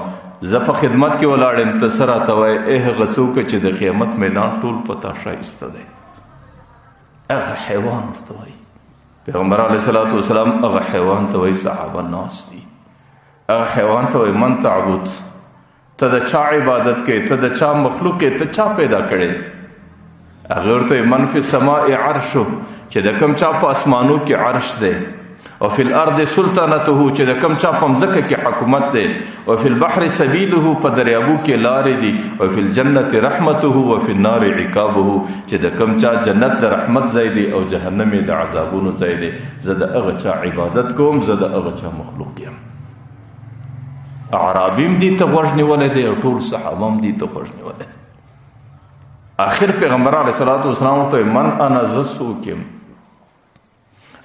زه په خدمت کې ولاړ یم، ته څه راته وایې؟ ای هغه څوک چې د قیامت میدان ټول په تا ښایسته دی. هغه حیوان ورته وایي. پیغمبر علیه الصلاة والسلام هغه حیوان ته وایي، صحابه ناست دي، هغه حیوان ته وایي من تعبد، ته د چا عبادت کوې، ته د چا مخلوق یې، ته چا پیدا کړې؟ هغه ورته وایي من فی السماء عرشه، چې د کوم چا په اسمانو کې عرش دی، او فی الارض سلطنته، چې د کوم چا په مځکه کې حکومت دی، او فی البحر سبیله، په دریابو کې لارې دي، او فی الجنة رحمته، او فی النار عقابه، چې د کوم چا جنت د رحمت ځای دی او جهنم یې د عذابونو ځای دی. زه د هغه چا عبادت کوم، زه د هغه چا مخلوق یم. اعرابي هم دې ته غوږ نیولی دی او ټول صحابه هم دې ته غوږ نیولی. اخر پیغمبر علیه الصلاة والسلام ورته من انا، زه څوک یم؟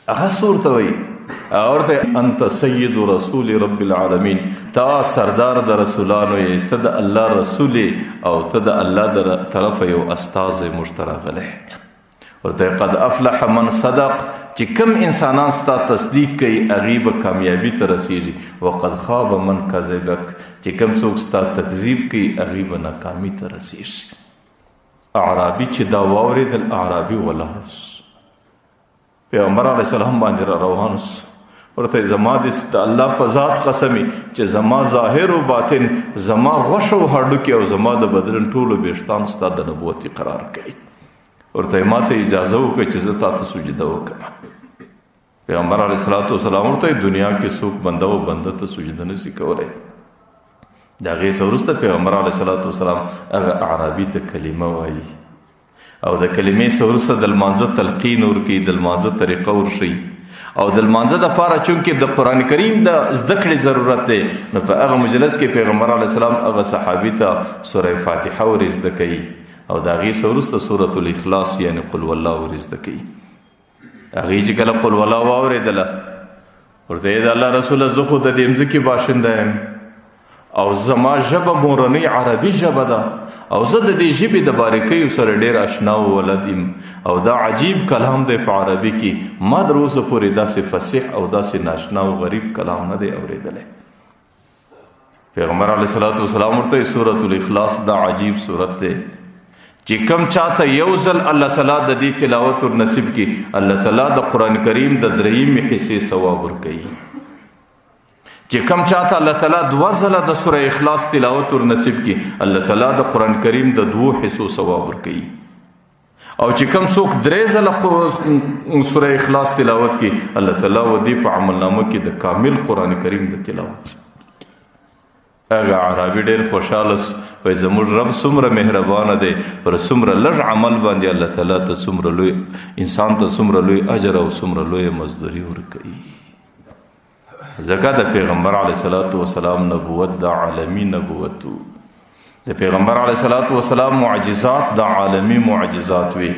هغه څه ورته وایي؟ هغه ورته انت سید رسول رب العالمین، تا سردار د رسولانو یې، ته د الله رسول یې او ته د الله د طرفه یو استازی موږ ته راغلی. ورته قد افلح من صدق، چې کم انسانان ستا تصدیق کوي هغوی به کامیابي ته رسېږي، وقد خاب من کذبک، چې کم څوک ستا تکذیب کوي هغوی به ناکامي ته رسېږي. اعرابي چې دا واورېدل، اعرابي ولاړ سو، پیغمبر علیه السلام باندې را روان سو، ورته زما د الله په ذات قسمي چې زما ظاهر او باطن، زما غوښه او هډوکي او زما د بدن ټولو ویښتان ستا د نبوت اقرار کوي. ورته ما ته اجازه وکړه چې زه تا ته سجده وکړم. پیغمبر علیه الصلاة والسلام ورته دنیا کې څوک بنده او بنده ته سجده نه شي کولی. د هغې څخه وروسته پیغمبر علیه الصلاة والسلام هغه اعرابي ته کلمه وایي او د کلمې څخه وروسته د لمانځه تلقین ورکوي، د لمانځه طریقه ورښیي او د لمانځه دپاره چونکې د قرآن کریم د زده کړې ضرورت دی، نو په هغه مجلس کې پیغمبر علیه السلام هغه صحابي ته سوره فاتحه ور زده کوي او د هغې څخه وروسته سورة الاخلاص یعنې قل والله ور زده کوي. هغې چې کله قل والله واورېدله ورته یې د الله رسوله زه خو د دې مځکې باشنده یم او زما ژبه مورنۍ عربي ژبه ده او زه د دې ژبې د باریکیو سره ډېر اشنا او ولد یم او دا عجیب کلام دی په عربي کې، ما تر اوسه پورې داسې فصیح او داسې ناشنا او غریب کلام نه دی اورېدلی. پیغمبر علیه الصلاة والسلام ورته سورة الاخلاص دا عجیب سورت دی چې کم چاته یو ځل الله تعالی د دې تلاوت ور نصیب کړي، الله تعالی د قرآن کریم د درېیمې حصې ثواب ورکوي. چې کم چاته الله تعالی دوه ځله د سوره اخلاص تلاوت ور نصیب کړي، الله تعالی د قرآن کریم د دوو حصو ثواب ورکوي. او چې کم څوک درې ځله سوره اخلاص تلاوت کړي، الله تعالی و دې په عملنامه کې د کامل قرآن کریم د تلاوت. هغه عربي ډېر خوشحاله سو، وایي زموږ رب څومره مهربانه دی، پر څومره لږ عمل باندې الله تعالی ته څومره لوی انسان ته څومره لوی اجر او څومره لویه مزدوري ورکوي. ځکه د پیغمبر علیه الصلاة والسلام نبوت د عالمي نبوت و، د پیغمبر علیه الصلاة والسلام معجزات د عالمي معجزات وي.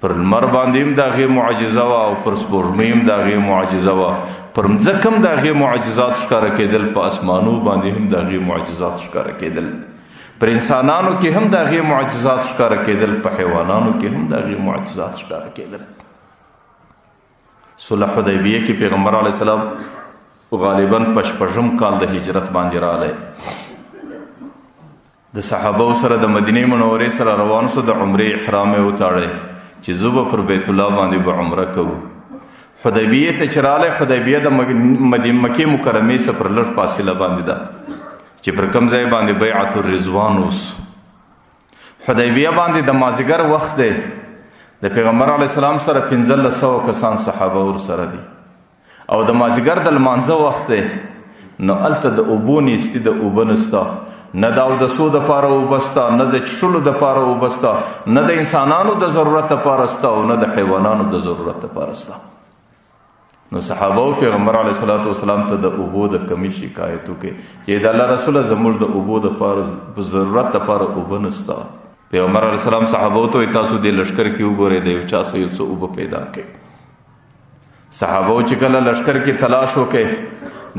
پر لمر باندې هم د هغې معجزه وه او پر سپوږمۍ هم د هغې معجزه وه، پر مځکه هم د هغې معجزات ښکاره کېدل، په اسمانو باندې هم د هغې معجزات ښکاره کېدل، پر انسانانو کې هم د هغې معجزات ښکاره کېدل، په حیوانانو کې هم د هغې معجزات ښکاره کېدل. صلح حدیبیه کې پیغمبر علیه السلام غالباً په شپږم کال د هجرت باندې راغلی، د صحابو سره د مدینې منورې سره روان سو، د عمرې احرام یې وتاړی چې زه به پر بیت الله باندې به عمره کوو. حدیبیې ته چې راغلی، حدیبیه د مکې مکرمې څخه پر لږ فاصله باندې ده چې پر کوم ځای باندې بیعت الرضوان اوس. حدیبیه باندې د مازیګر وخت دی، د پیغمبر علیه السلام سره 1500 کسان صحابه ورسره دي او د مازیګر د لمانځه وخت دی. نو هلته د اوبو نیستي، د اوبه نسته، نه د اودسو دپاره اوبه سته، نه د څښلو دپاره اوبه سته، نه د انسانانو د ضرورت دپاره سته او نه د حیوانانو د ضرورت دپاره سته. نو صحابه او پیغمبر علیه الصلاة والسلام ته د اوبو د کمی شکایت وکړي چې د الله رسوله زموږ د اوبو دپاره ضرورت دپاره اوبه نسته. پیغمبر علیه السلام صحابه ته وایي تاسو دې لښکر کې وګورئ، د یو چا څخه یو څه اوبه پیدا کړئ. صحابه چې کله لښکر کې تلاش وکړي،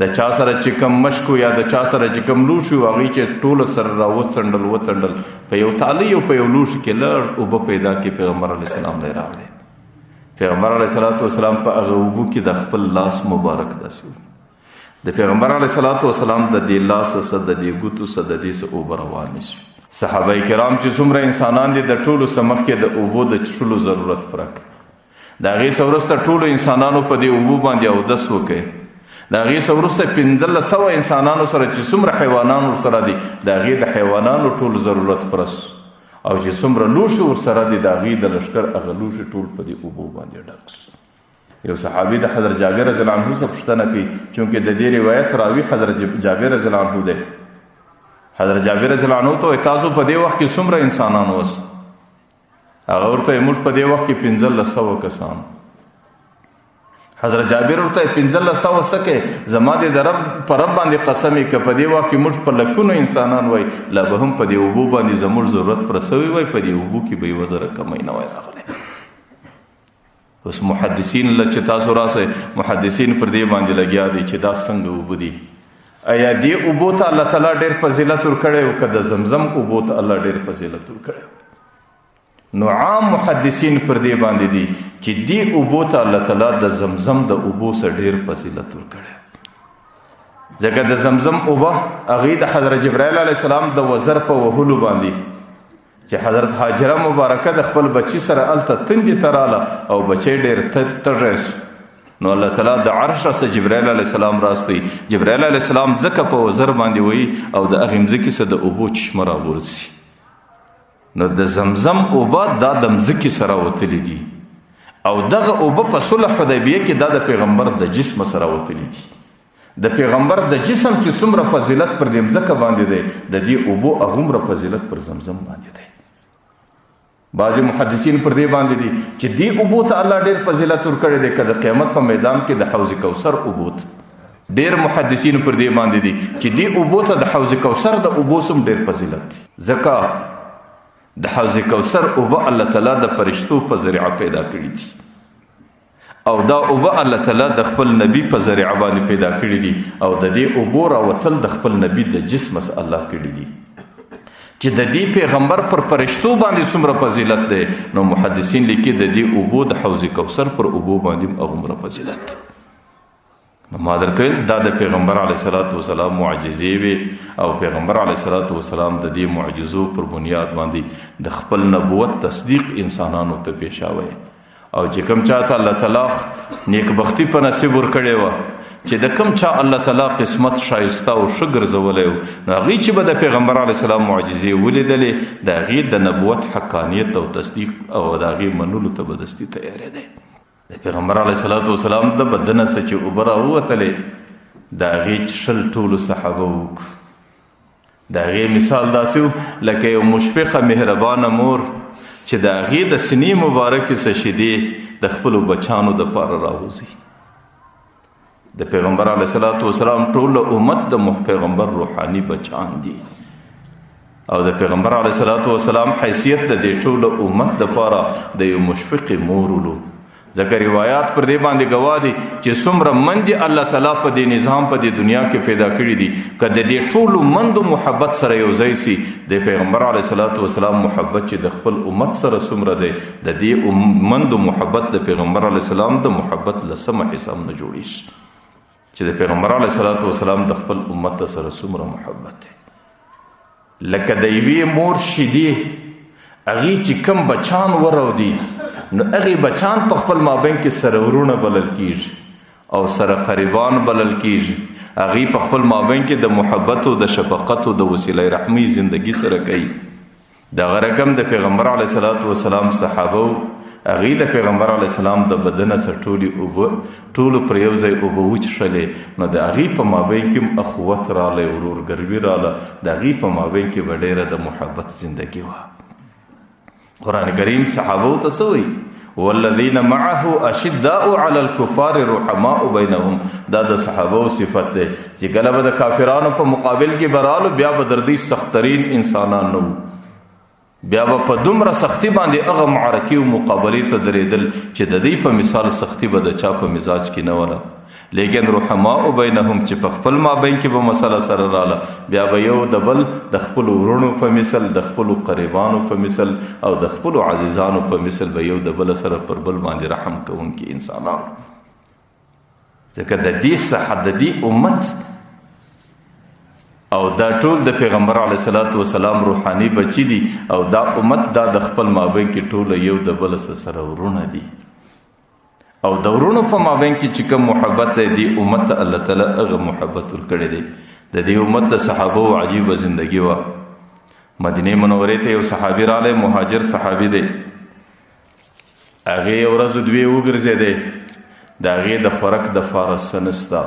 د چا سره چې کوم مشکو یا د چا سره چې کوم لوښي وو، هغوی چې ټوله سره را وڅنډل وڅنډل، په یو تالۍ او په یو لوښي کې لږ اوبه پیدا کړي. پیغمبر علیه السلام له یې راوړې. پیغمبر علیه الصلاة والسلام په هغه اوبو کې د خپل لاس مبارک داسې ونیو. د پیغمبر علیه الصلاة والسلام د دې لاس څخه د دې ګوتو څخه د دې څخه اوبه روانې شوې. صحابه کرام چې څومره انسانان دي د ټولو څخه مخکې د اوبو د څښلو ضرورت پوره کړ. د هغې څخه وروسته ټولو انسانانو په دې اوبو باندې اودس وکړ. د هغې څخه وروسته 1500 انسانانو سره چې څومره حیوانان ورسره دي د هغې د حیوانانو ټول ضرورت پوره شو او چې څومره لوښي ورسره دي د هغې د لښکر هغه لوښي ټول په دې اوبو باندې ډک شو. یو صحابي د حضرت جابر رضی الله عنه څخه پوښتنه کوي، چونکې د دې روایت راوي حضرت جابر رضی الله عنه دی. حضرت جابر رضی الله عنه ته وایي تاسو په دې وخت کې څومره انسانان واست؟ هغه ورته وایي موږ په دې وخت کې 1500 کسان. حضرت جابر ورته 1500 سکه، زما د رب پر رب باندې قسم که په دې وخت کې موږ په لکونو انسانان وای، لا به هم په دې اوبو باندې زموږ ضرورت پر سوی وای، په دې اوبو کې به یوه زره کمی نه وای راغلی. اوس محدثین له چې تاسو راسئ، محدثین پر دې باندې لګیا دي چې دا څنګه اوبه دي. ایا دې اوبو ته الله تعالی ډېر فضیلت ورکړی او که د زمزم اوبو ته الله ډېر فضیلت ورکړی؟ نو عام محدثین پر دې باندې دي چې دې اوبو ته الله تعالی د زمزم د اوبو سره ډېر فضیلت ورکړی، ځکه د زمزم اوبه هغې د حضرت جبرائیل علیه السلام د وزر په وهلو باندې چې حضرت هاجره مبارکه د خپل بچي سره هلته تندې ته راله او بچی ډېر تږی سو، نو الله تعالی د عرش څخه جبرائیل علیه السلام راستی. جبرائیل علیه السلام ځکه په وزر باندې وایي او د هغې مځکې څخه د اوبو چشمه راغورځي. نو د زمزم اوبه دا د مځکې سره وتلي دي، او دغه اوبه په صلح حدیبیه کې دا د پیغمبر د جسم سره وتلي دي. د پیغمبر د جسم چې څومره فضیلت پر دې مځکه باندې دی، د دې اوبو هغومره فضیلت پر زمزم باندې دی. بعضې محدثین پر دې باندې دي چې دې اوبو ته الله ډېر فضیلت ورکړی دی، که د قیامت په میدان کې د حوض کوثر اوبو ته. ډېر محدثین پر دې باندې دي چې دې اوبو ته د حوض کوثر د اوبو سم ډېر فضیلت دی، ځکه د حوض کوثر اوبه الله تعالی د فرشتو په ذریعه پیدا کړي دي، او دا اوبه الله تعالی د خپل نبی په ذریعه باندې پیدا کړي دي، او د دې اوبو راوتل د خپل نبی د جسم څخه الله کړي دي. چې د دې پیغمبر پر فرشتو باندې څومره فضیلت دی، نو محدثین لیکي د دې اوبو د حوض کوثر پر اوبو باندې هم هغومره فضیلت دی. نو ما درته ویل دا د پیغمبر علیه الصلاة والسلام معجزې وې، او پیغمبر علیه الصلاة والسلام د دې معجزو پر بنیاد باندې د خپل نبوت تصدیق انسانانو ته پېښاوی. او چې کوم چاته الله تعالی نیکبختي په نصیب ورکړې وه، چې د کوم چا الله تعالی قسمت ښایسته او ښه ګرځولی و، نو هغوی چې به د پیغمبر علیه السلام معجزې ولیدلې، د هغې د نبوت حقانیت او تصدیق او د هغې منلو ته به دستي تیارېدی. د پیغمبر علیه الصلاة والسلام د بدنه څخه چې اوبه راووتلې، د هغې چښل ټولو صحابه وکړو. د هغې مثال داسې و لکه یو مشفقه مهربانه مور چې د هغې د سینې مبارکې څخه شیدې د خپلو بچانو دپاره راوځي. د پیغمبر علیه الصلاة والسلام ټول امت د پیغمبر روحاني بچان دي، او د پیغمبر علیه الصلاة والسلام حیثیت د دې ټول امت دپاره د یو مشفقې مور ولو. ځکه روایات پر دې باندې ګواه دي چې څومره مندې الله تعالی په دې نظام په دې دنیا کې پیدا کړي دي، که د دې ټولو مندو محبت سره یو ځای سي، د پیغمبر علیه الصلاة والسلام محبت چې د خپل امت سره څومره دی، د دې مندو محبت د پیغمبر علیه السلام د محبت لسمه حصه هم نه جوړېږي، چې د پیغمبر علیه الصلاة والسلام د خپل امت سره څومره محبت دی. لکه د یوې مور شیدې هغې چې کوم بچان ورودي، نو هغې بچان په خپل مابین کې سره وروڼه بلل کېږي او سره قریبان بلل کېږي. هغې په خپل مابین کې د محبت او د شفقت او د وسیله رحمۍ زندگی سره کوي. دغه رقم د پیغمبر علیه الصلاة والسلام صحابه وو، هغې د پیغمبر علیه السلام د بدنه څخه ټولې اوبه ټولو پر یو ځای اوبه وچښلې، نو د هغې په مابین کې هم اخوت راغلی، ورورګروي راغله، د هغې په مابین کې به ډېره د محبت زندګي وه. قرآن کریم صحابو ته څه وایي؟ والذین معه اشداء علی الکفار رحماء بینهم. دا د صحابو صفت دی چې کله به د کافرانو په مقابل کې به رالو، بیا به در دوی سخترین انسانان نه وو، بیا به په دومره سختی باندې هغه معرکې او مقابلې ته درېدل چې د دوی په مثال سختی به د چا په مزاج کې نه وله. لیکن رحماء بینهم چې په خپل مابین کې به مسله سره راله، بیا به یو د بل د خپلو وروڼو په مثل، د خپلو قریبانو په مثل او د خپلو عزیزانو په مثل به یو د بل سره پر بل باندې رحم کوونکي انسانان. ځکه د دې صحت د دې امت او دا ټول د پیغمبر علیه الصلاة والسلام روحاني بچي دي، او دا امت دا د خپل مابین کې ټول یو د بل سره وروڼه دي، او د وروڼو په مابین کې چې کوم محبت دی، دې امت ته الله تعالی هغه محبت ورکړی دی. د دې امت د صحابو عجیبه زندګي وه. مدینې منورې ته یو صحابي راغلی، مهاجر صحابي دی. هغې یو ورځ دوې وګرځېدی، د هغې د خوراک دپاره څه نشته.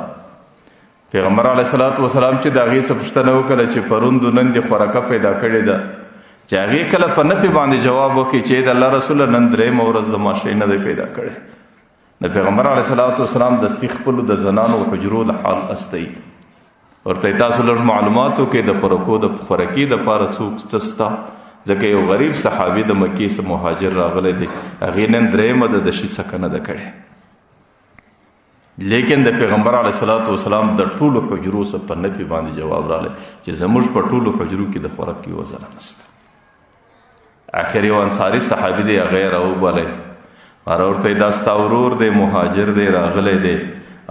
پیغمبر علیه الصلاة والسلام چې د هغې څه پوښتنه وکړه چې پرون دو نن دې خوراکه پیدا کړې ده، چې هغې کله په نفي باندې جواب وکړي چې د الله رسوله نن درېیمه ورځ د ما شی نه دی پیدا کړی. د پیغمبر علیه الصلاة والسلام دستي خپلو د زنانو حجرو د حال استي ورته تاسو لږ معلوماتو کې د خورکو د خورکې د پاره څوک څه سته، ځکه یو غریب صحابي د مکې څخه مهاجر راغلی دی، هغې نن درېیمه ده د شي څکه نه ده کړې. لیکن د پیغمبر علیه الصلاة والسلام د ټولو حجرو څخه په نفي باندې جواب راغلی چې زموږ په ټولو حجرو کې د خوراک یوه ذره نشته. اخر یو انصاري صحابي دی، هغه یې راوبلی، ورته یې دا ستا ورور دی، مهاجر دی، راغلی دی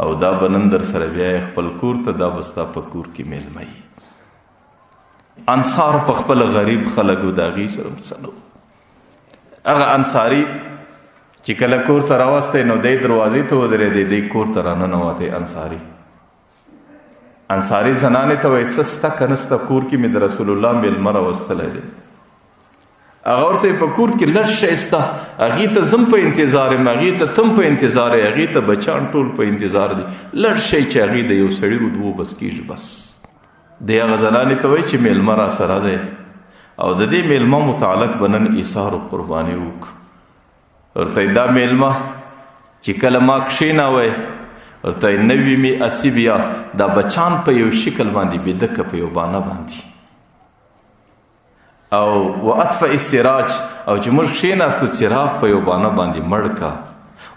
او دا به نن در سره بیا خپل کور ته، دا به ستا په کور کې مېلمه وي. انصار په خپل غریب خلکو د هغې سره هم څه نه وو. هغه انصاري چې کله کور ته راوستی نو دی دروازې ته ودرېدی، دی کور ته راننوتی. انصاري زنانې ته وایي څه سته که نه سته، کور کې مې د رسول الله مېلمه راوستلی دی. هغه ورته په کور کې لږ شی سته، هغې ته زم په انتظار یم، هغې ته تم په انتظار یم، هغې ته بچان ټول په انتظار دي، لږ شی چې هغې د یو سړي و دوو بس کېږي بس. دی هغه زنانې ته وایي چې مېلمه را سره دی او د دې مېلمه متعلق به نن ایثار و قرباني وکړو. ورته یې دا مېلمه چې کله ما کښېناوی، ورته یې نوي مې اسي بیا دا بچان په یو شکل باندې بیده که په یو بانه باندې او واطفئ السراج، او چې موږ کښېناستو څراغ په یو بانه باندې مړ که،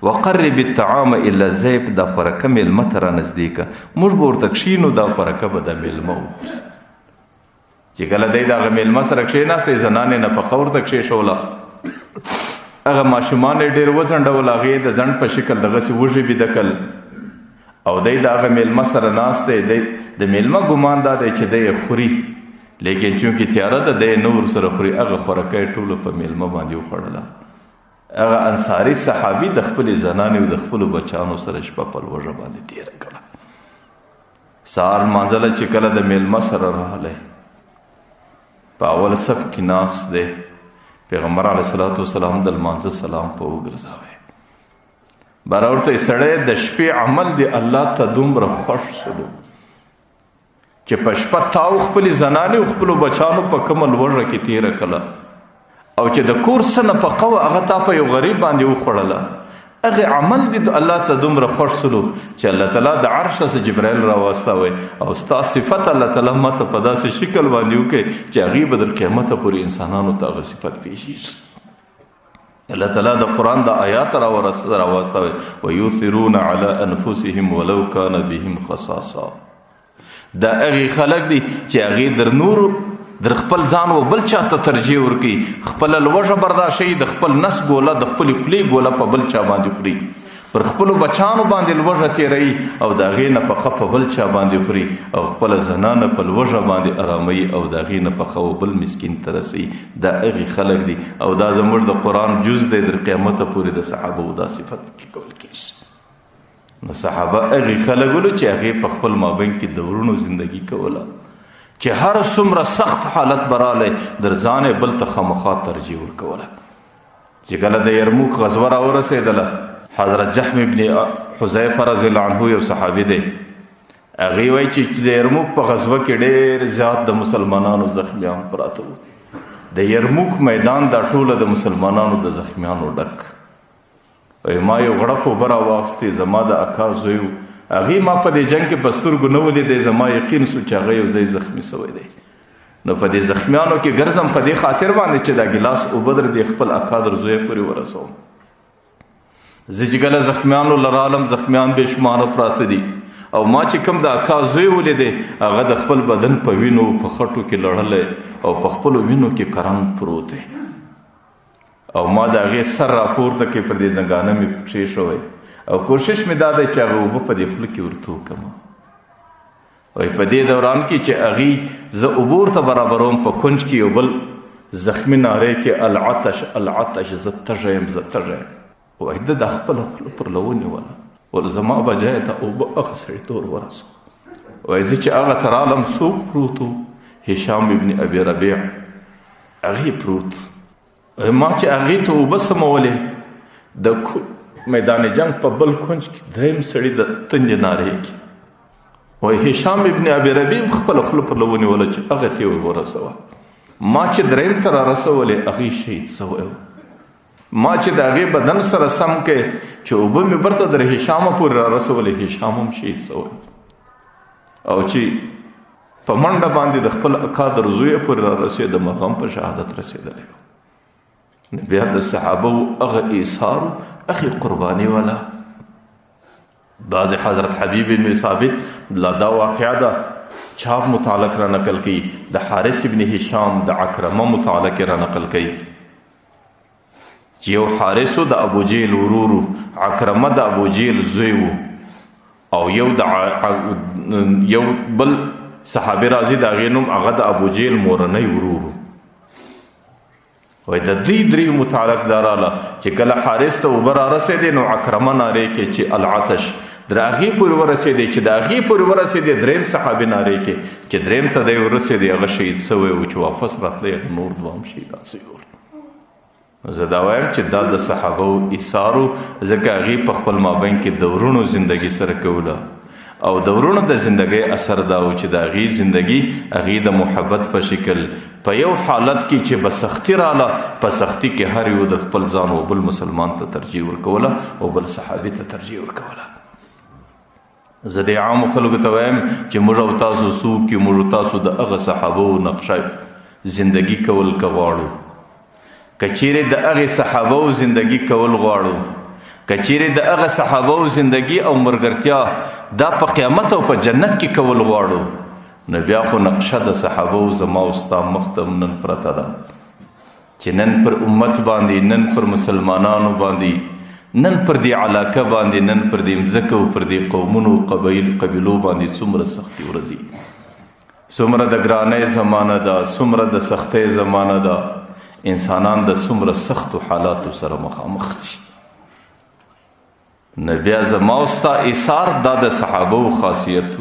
وقرب الطعام الى الضیف، دا خورکه مېلمه ته رانږدې که، موږ به ورته کښېنو، دا خورکه به د مېلمه وخوري. چې کله دی د هغه مېلمه سره کښېناستی، زنانې نفقه ورته کښېښوله، هغه ماشومان یې ډېر وځنډول، هغې د ځنډ په شکل دغسې وږي بیده کړل او دی د هغه مېلمه سره ناست دی. دی د مېلمه ګمان دا دی چې دی یې خوري، لیکن چونکې تیاره ده دی نه ورسره خوري، هغه خورکه یې ټوله په مېلمه باندې وخوړله. هغه انصاري صحابي د خپلې زنانې او د خپلو بچانو سره شپه په لوږه باندې تېره کړه. سهار لمانځله چې کله د مېلمه سره راغلی، په اول صف کې ناست دی، پیغمبر علیه الصلاة والسلام د لمانځه سلام په وګرځاوی. باره ورته یې سړی د شپې عمل دی الله ته دومره خوښ سلو چې په شپه تاو خپلې زنانې او خپلو بچانو په کومه لوږه کې تېره کړه او چې د کور څه نفقه وه هغه تا په یو غریب باندې وخوړله، هغه عمل دی الله ته دومره خوښ سلو چې الله تعالی د عرش څخه جبرائیل راواستاوی او ستا صفت الله تعالی ما ته په داسې شکل باندې وکړي چې هغې به در قیامته پورې انسانانو ته هغه صفت پېښېږي. الله تعالی د قرآن د آیات راواستاوی، ویؤثرون علی انفسهم ولو کان بهم خصاصه. دا هغې خلک دي چې هغې در نورو در خپل ځان و بل چا ته ترجیح ورکوي، خپله لوږه برداشتوي، د خپل نس ګوله د خپلې خولې ګوله په بل چا باندې خوري، پر خپلو بچانو باندې لوږه تېروي او د هغې نفقه په بل چا باندې خوري او خپله زنانه په لوږه باندې اراموي او د هغې نفقه و بل مسکین ته رسوي. دا هغې خلک دي او دا زموږ د قرآن جز دی، در قیامته پورې د صحابو دا صفت کې کول کېږي. نو صحابه هغې خلک ولو چې هغې په خپل مابین کې د وروڼو زندګي کوله، چې هر څومره سخت حالت به راغلی در ځان یې بل ته خامخا ترجیح ورکوله. چې کله د یرموک غزوه راورسېدله، حضرت جهم ابن حذیفه رضی الله عنه یو صحابي دی، هغې وایي چې د یرموک په غزوه کې ډېر زیات د مسلمانانو زخمیان پراته وو. د یرموک میدان دا ټوله د مسلمانانو د زخمیانو ډک. وایي ما یو غړپ اوبه راواخیستې، زما د اکا زوی و، هغې ما په دې جنګ کې په سترګو نه ولیدی، زما یقین سو چې هغه یو ځای زخمي سوی دی. نو په دې زخمیانو کې ګرځم په دې خاطر باندې چې دا ګیلاس اوبه در دې خپل اکا در زوی پورې ورسوم. زه چې کله زخمیانو له رالم، زخمیان بې شماره پراته دي او ما چې کوم د اکا زوی ولیدی، هغه د خپل بدن په وینو په خټو کې لړلی او په خپلو وینو کې کرنګ پروت دی. او ما د هغې سر راپورته کړ، پر دې زنګانه مې کښېښوی او کوشش مې دا دی چې هغه اوبه په دې خوله کې ورته وکړم. وایي په دې دوران کې چې هغې زه اوبه ورته برابروم، په کنج کې یو بل زخمي نارې کې العطش العطش، زه تږی یم زه تږی یم. وایي ده دا خپله خوله پر له ونیوله، ول زما بجای دا اوبه هغه سړي ته ور ورسوه. وایي زه چې هغه ته رالم، څوک پروت و؟ هشام ابن ابي ربیع هغې پروت. ما چې هغې ته اوبه سمولې، د میدان جنگ په بل کنج کې دریم سړي د تندې نارې کې. وایي هشام ابن ابي ربیع هم خپله خوله پر له ونیوله چې هغه ته یې ور ورسوه. ما چې دریم ته را رسولې، هغې شهید سوی و. ما چې د هغې بدن سره سم کړ چې اوبه مې برته در هشامه پورې را رسولې، هشام هم شهید شوی. او چې په منډه باندې د خپل اکا در زوی پورې را رسېدم، هغه هم په شهادت رسېدلی. بیا د صحابه هغه ایثار، هغې قرباني والا. بعض حضرت حبیب بن ثابت لا دا واقعه ده چاپ متعلق را نقل کوي، د حارث بن هشام د عکرمه متعلق را نقل کوي چې یو حارث د ابو جهل ورور، عکرمه د ابو جهل زوی و، او یو د یو بل صحابي راځي د هغې نوم هغه د ابو جهل مورنی ورور. وای د دوی درې متعلق دا راله چې کله حارث ته اوبه را رسېدې نو عکرمه نارې کې چې العطش، در هغې پورې ورسېدې، چې د هغې پورې ورسېدې دریم صحابي نارې کې چې دریم ته دی ورسېدې هغه شهید سوی و، چې واپس راتلی هغه نور دوه هم شهیدان سوي ول. زه دا وایم چې دا د صحابو ایثارو، ځکه هغې په خپل مابین کې د وروڼو زندګي سره کوله، او د وروڼو د زندګۍ اثر دا و چې د هغې زندګي هغې د محبت په شکل په یو حالت کې چې به سختي راله، په سختي کې هر یو د خپل ځان او بل مسلمان ته ترجیح ورکوله او بل صحابي ته ترجیح ورکوله. زه د عامو خلکو ته وایم چې موږ او تاسو څوک یو؟ موږ او تاسو د هغه صحابو نقشه زندګي کول که غواړو، که چیرې د هغې صحابو زندګي کول غواړو، که چیرې د هغه صحابو زندګي او مرګرتیا دا په قیامت او په جنت کې کول غواړو، نو بیا خو نقشه د صحابو زما او ستا مخ ته نن پرته ده چې نن پر امت باندې، نن پر مسلمانانو باندې، نن پر دې علاقه باندې، نن پر دې مځکه او پر دې قومونو قبیلو باندې څومره سختي ورځي، څومره د ګرانۍ زمانه ده، څومره د سختۍ زمانه ده، انسانان د څومره سختو حالاتو سره مخامخ دي. نو بیا زما او ستا ایثار دا د صحابو خاصیت،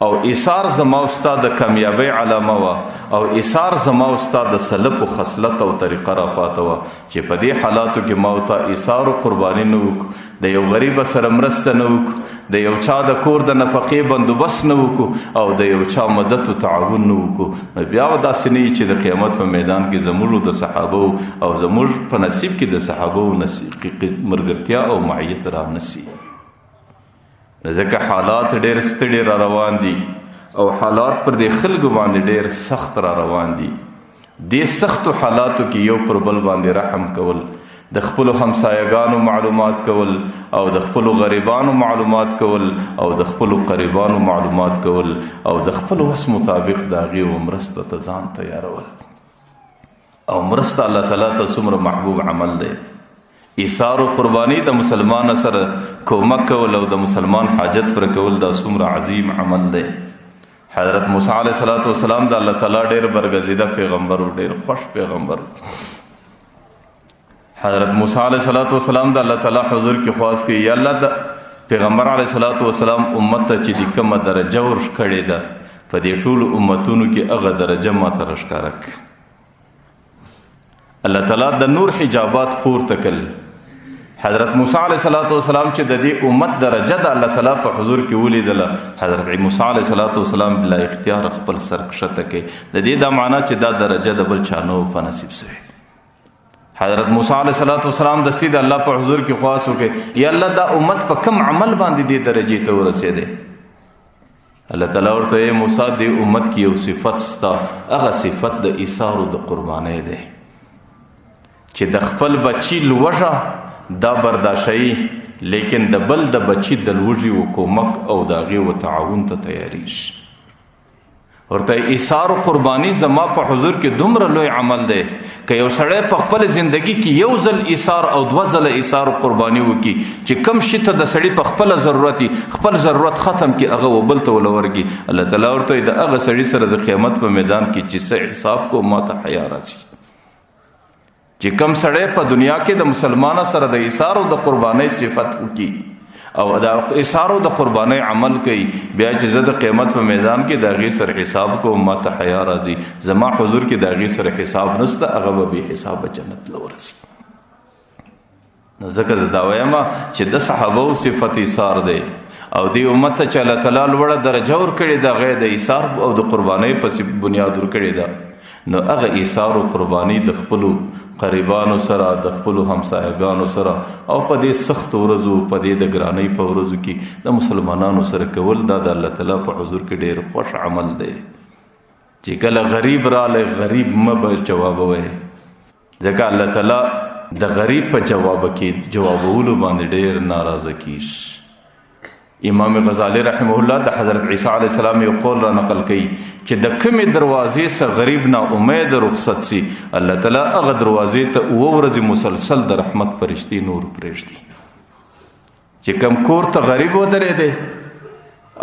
او ایثار زما او ستا د کامیابۍ علامه وه، او ایثار زما او ستا د سلفو خصلت او طریقه را فاته وه چې په دې حالاتو کې ما او تا ایثار او قرباني نه وکړو، د یو غریب سره مرسته نه وکړو، د یو چا د کور د نفقې بندوبست نه وکړو، او د یو چا مدد او تعاون نه وکړو. نو بیا به داسې نه وي چې د قیامت په میدان کې زموږ د صحابو او زموږ په نصیب کې د صحابو مرګرتیا او معیت را نسی. ځکه حالات ډېر ستړي را روان دي، او حالات پر دې خلکو باندې ډېر سخت را روان دي. دې سختو حالاتو کې یو پر بل باندې رحم کول، د خپلو همسایګانو معلومات کول، او د خپلو غریبانو معلومات کول، او د خپلو قریبانو معلومات کول، او د خپل وس مطابق د هغې و مرسته ته ځان تیارول. او مرسته الله تعالی ته څومره محبوب عمل دی. ایثار او قرباني د مسلمان سره کومک کول او د مسلمان حاجت پر کول دا څومره عظیم عمل دی. حضرت موسی علیه الصلاۃ والسلام د الله تعالی ډېر برګزیده پیغمبر او ډېر خوش پیغمبر. حضرت موسی علیه الصلاۃ والسلام د الله تعالی حضور کې خواست کوي، یا الله د پیغمبر علیه الصلاۃ والسلام امت ته چې د کومه درجه ورکړې ده په دې ټولو امتونو کې هغه درجه ما ته راښکاره کړه. الله تعالی د نور حجابات پورته کړل. حضرت موسی علیه الصلاۃ والسلام چې د دې امت درجه د الله تعالی په حضور کې ولیدله، حضرت موسی علیه الصلاۃ والسلام بلا اختیار خپل سر کښته کړ. د دې دا معنا چې دا درجه د بل چا نه په نصیب سوې. حضرت موسی علیه الصلاۃ والسلام دستي د الله په حضور کې خواست وکړ، یا الله دا امت په کم عمل باندې دې درجې ته ورسېده؟ الله تعالی ورته ای موسی، دې امت کې یو صفت ستا، هغه صفت د ایثار او د قربانۍ دی چې د خپل بچی لوږه دا برداشتوي، لیکن د بل د بچی د لوږې و کومک او د هغې و تعاون ته تیاریږي. ورته ایثار او قرباني زما په حضور کې دومره لوی عمل دی که یو سړی په خپل زندگی کې یو ځل ایثار او دوه ځله ایثار او قرباني وکړي چې کم شي ته د سړي په خپل ضرورت خپل ضرورت ختم کړي، هغه و بل ته ولورګي. الله تعالی ورته د هغه سړي سره د قیامت په میدان کې چې څه حساب کو ما ته حیا راځي. چې کم سړی په دنیا کې د مسلمان سره د ایثار او د قربانۍ صفت وکړي او د ایثار او د قربانۍ عمل کوي، بیا چې زه د قیامت په میدان کې د هغې سره حساب کوم ما ته حیا راځي، زما حضور کې د هغې سره حساب نشته، هغه به بې حسابه جنت له ورځي. نو ځکه زه دا وایم چې د صحابو صفت ایثار دی، او دې امت ته چې الله تعالی لوړه درجه ورکړې ده هغه د ایثار او د قربانۍ په بنیاد ورکړې ده. نو هغه ایثار او قرباني د خپلو قریبانو سره، د خپلو همسایهګانو سره، او په دې سختو ورځو، په دې د ګرانۍ په ورځو کې د مسلمانانو سره کول، دا د الله تعالی په حضور کې ډېر خوښ عمل دی. چې کله غریب رالی، غریب مه به جوابوئ، ځکه الله تعالی د غریب په جواب کې جوابولو باندې ډېر ناراضه کیږي. امام غزالی رحمه الله د حضرت عیسی علیه السلام یو قول را نقل کوي چې د کومې دروازې څخه غریب نا امید رخصت سي، الله تعالی هغه دروازې ته اووه ورځې مسلسل د رحمت فرشتې نور پرېږدي. چې کوم کور ته غریب ودرېدی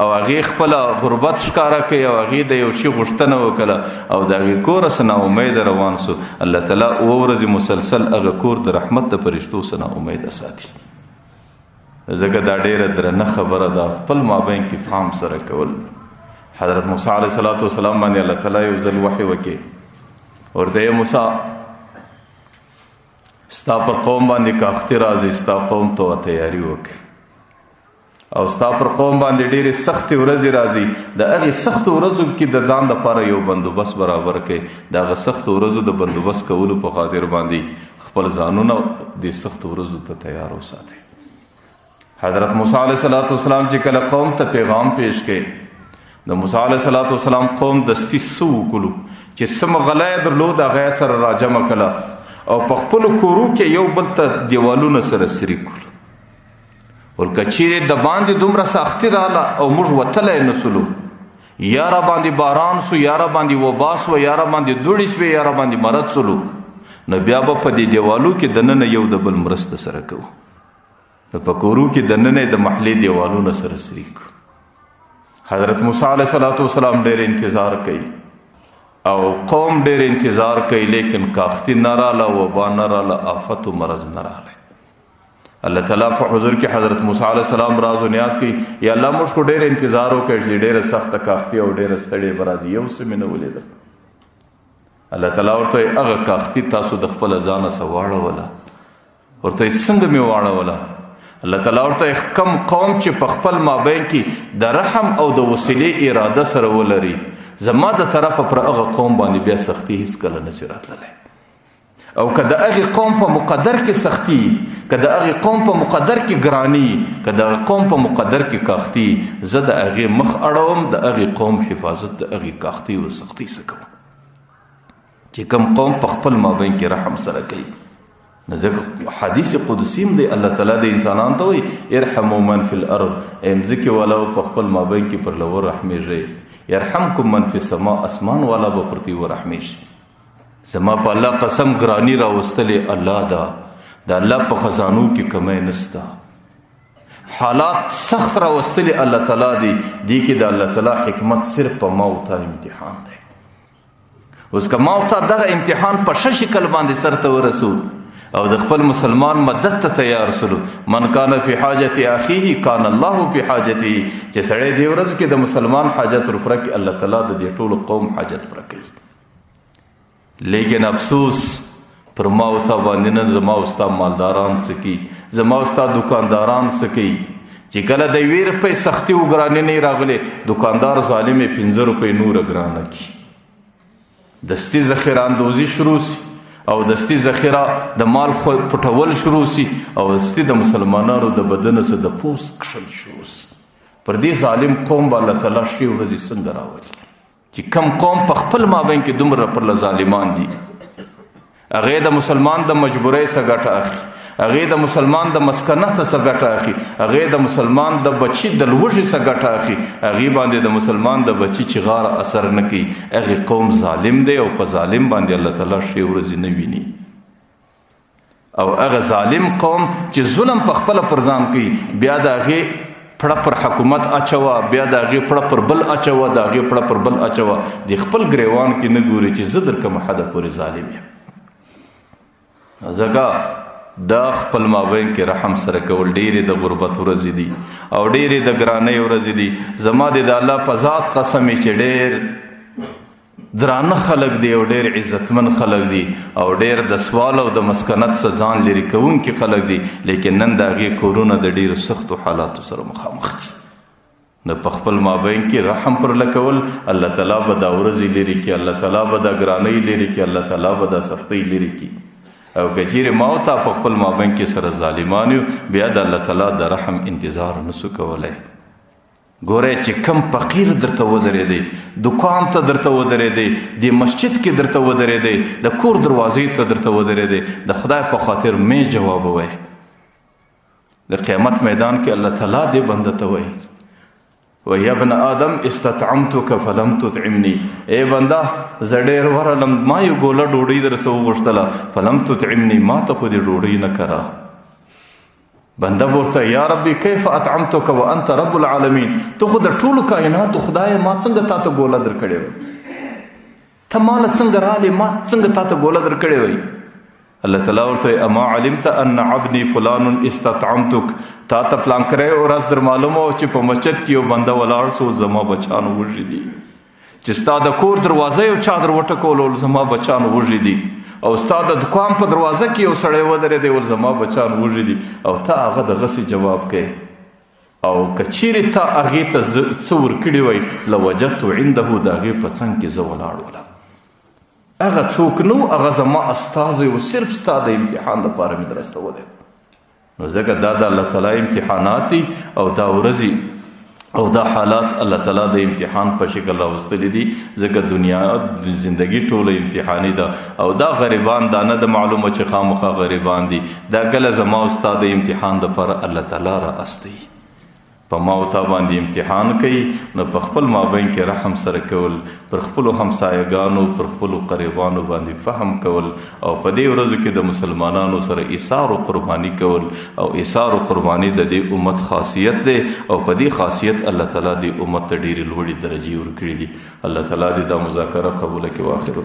او هغې خپله غربت ښکاره کوي او هغې د یو شي غوښتنه وکړه او د هغې کور څخه نا امیده روان سو، الله تعالی اووه ورځې مسلسل هغه کور د رحمت د فرشتو څخه نا امیده ساتي. ځکه دا ډېره درنه خبره ده، خپل مابین کې فهم سره کول. حضرت موسی علیه الصلاة والسلام باندې الله تعالی یو ځل وحي وکړي، ورته یې موسی ستا پر قوم باندې کاختي راځي، ستا قوم ته تیاری وکړي، او ستا پر قوم باندې ډېرې سختې ورځې راځي، د هغې سختو ورځو کې د ځان دپاره یو بندوبست برابر کړي. د هغه سختو ورځو د بندوبست کولو په خاطر باندې خپل ځانونه دې سختو ورځو ته تیار وساتئ. حضرت موسی علیه الصلاة والسلام چې کله قوم ته پیغام پیش کړي، د موسی علیه الصلاة والسلام قوم دستي څه وکړو چې څه غله یې درلود هغه یې سره راجمع کړه او په خپلو کورو کې یو بل ته دیوالونه سره سري کړو. ورکه چیرې د باندې دومره سختي راغله او موږ وتلی نه سولو، یا را باندې باران سو، یا را باندې وبا سوه، یا را باندې دوړې سوې، یا را باندې مرض سولو، نو بیا به په دې دیوالو کې دننه یو د بل مرسته سره کوو. نو په کورو کې دننه د محلې دیوالونه سره سري کړو. حضرت موسی علیه الصلاة والسلام ډېر انتظار کوي او قوم ډېر انتظار کوي، لیکن کاختي نه راله، وبا نه راله، آفت و مرض نه راله. الله تعالی په حضور کې حضرت موسی علیه السلام راز و نیاز کوي، یا الله موږ خو ډېر انتظار وکړ چې ډېره سخته کاختي او ډېره ستړې به راځي، یو څه مې نه ولیدل. الله تعالی ورته وایي، هغه کاختي تاسو د خپله ځانه څه واړوله. ورته یې څنګه مې واړوله؟ الله تعالی ورته وایي، کم قوم چې په خپل مابین کې د رحم او د وسیلې اراده سره ولري، زما د طرفه پر هغه قوم باندې بیا سختي هیڅکله نه شي راتللی. او که د هغې قوم په مقدر کې سختي، که د هغې قوم په مقدر کې ګراني، که د هغې قوم په مقدر کې کاختي، زه د هغې مخ اړوم، د هغې قوم حفاظت د هغې کاختي او سختي څخه کوم. چې کوم قوم په خپل مابین کې رحم سره کوي. نو ځکه حدیث قدسی هم دی، الله تعالی د انسانانو ته وایي، ارحموا من فی الارض، ای مځکې والاو په خپل مابین کې پر لور رحمېږئ، یرحمکم من فی السما، اسمان والا به پر دوی ورحمېږي. زما په الله قسم ګرانی راوستلې الله دا، د الله په خزانو کې کمی نسته. حالات سخت راوستلې الله تعالی دی، دې کې د الله تعالی حکمت صرف په ما او تا امتحان دی. اوس که ما او تا دغه امتحان په ښه شکل باندې سرته ورسو او د خپل مسلمان مدد ته تیار سلو، من کان فی حاجت اخیه کان الله فی حاجته، چې سړی دې ورځو کې د مسلمان حاجت ورپوره کړي، الله تعالی د دې ټولو قوم حاجت پوره کوي. لیکن افسوس پر ما او تا باندې نن زما او ستا مالداران څه کوي، زما او ستا دکانداران څه کوي، چې کله د یوې روپۍ سختي او ګراني نه راغلې، دکاندار ظالم یې پنځه روپۍ نوره ګرانه کړي، دستي ذخیره اندوزي شروع سي او دستي ذخیره د مال پټول شروع سي او دستي د مسلمانانو د بدن څخه د پوست کښل شروع سي. پر دې ظالم قوم به الله تعالی ښې ورځې څنګه راولي؟ چې کم قوم په خپل مابین کې دومره پر له ظالمان دي، هغې د مسلمان د مجبورۍ څخه ګټه اخلي، هغې د مسلمان د مسکنت څخه ګټه اخلي، هغې د مسلمان د بچي د لوږې څخه ګټه اخلي، هغې باندې د مسلمان د بچي چې غاره اثر نه کوي، هغې قوم ظالم دی او په ظالم باندې الله تعالی ښې ورځې نه ویني. او هغه ظالم قوم چې ظلم په خپله پر ځان کوي، بیا د هغې پړه پر حکومت اچوه، بیا د هغې پړه پر بل اچوه، د هغې پړه پر بل اچوه، د خپل ګریوان کې نه ګوري چې زه در کومه حده پورې ظالم یم. ځکه دا خپل مابین کې رحم سره کول ډېرې د غربت ورځې دي او ډېرې د ګرانۍ ورځې دي. زما دې د الله په ذات قسم چې ډېر درانه خلک دي او ډېر عزتمن خلک دي او ډېر د سوال او د مسکنت څخه ځان لرې کوونکي خلک دي، لیکن نن د هغې کورونه د ډېرو سختو حالاتو سره مخامخ دي. نو په خپل مابین کې رحم پر لکول، الله تعالی به دا ورځې لرې کړي، الله تعالی به دا ګرانۍ لرې کړي، الله تعالی به دا سختۍ لرې کړي. او که چیرې ما او تا په خپل مابین کې سره ظالمان یو، بیا د الله تعالی د رحم انتظار نسو کولی. ګوره چې کم فقیر درته ودرېدی، دکان ته درته ودرېدی، د مسجد کې درته ودرېدی، د کور دروازې ته درته ودرېدی، د خدای په خاطر مې جواب ووایه. د قیامت میدان کې الله تعالی دې بنده ته وایي، ویا ابن آدم استطعمتک فلم تطعمني، ای بنده زه ډېر ورغلم، ما یو ګوله ډوډۍ درسه وغوښتله، فلم تطعمني، ما ته خو دې ډوډۍ نه کره. بنده ورته یا ربي کیف اطعمتک وانت رب العالمین، ته خو د ټولو کائناتو خدای، ما څنګه تا ته ګوله درکړې وای، ته ماله څنګه رالې، ما څنګه تا ته ګوله درکړې وای؟ الله تعالی ورته اما علمت ان عبدي فلان استطعمتک، تا ته پلان کړی ورځ در معلومه وه چې په مسجد کې یو بنده ولاړ سو، زما بچان وږي دي، چې ستا د کور دروازه یو چا در وټکول، زما بچان وږي دي، او ستا د دکان په دروازه کې یو سړی ودرېدی، ول زما بچان وږي دي، او تا هغه دغسې جواب کوې. او که چیرې تا هغې ته څه ورکړي وای، لوجدت عنده، د هغې په څنګ کې زه ولاړ ولم. هغه څوک نو، هغه زما استازی و، صرف ستا د امتحان دپاره مې درستولی. نو ځکه دا د الله تعالی امتحانات دي، او دا ورځې او دا حالات الله تعالی د امتحان په شکل راوستلي دي. ځکه دنیا زندگی ټوله امتحاني ده، او دا غریبان دا نه ده معلومه چې خامخا غریبان دي، دا کله زما او ستا د امتحان دپاره الله تعالی را استوي، په ما او تا باندې امتحان کوي. نو په خپل مابین کې رحم سره کول، پر خپلو همسایګانو، پر خپلو قریبانو باندې فهم کول، او په دې ورځو کې د مسلمانانو سره ایثار او قرباني کول. او ایثار او قرباني د دې امت خاصیت دی، او په دې خاصیت الله تعالی دې امت ته ډېرې لوړې درجې ورکړي دي. الله تعالی دې دا مذاکره قبوله کړي. واخر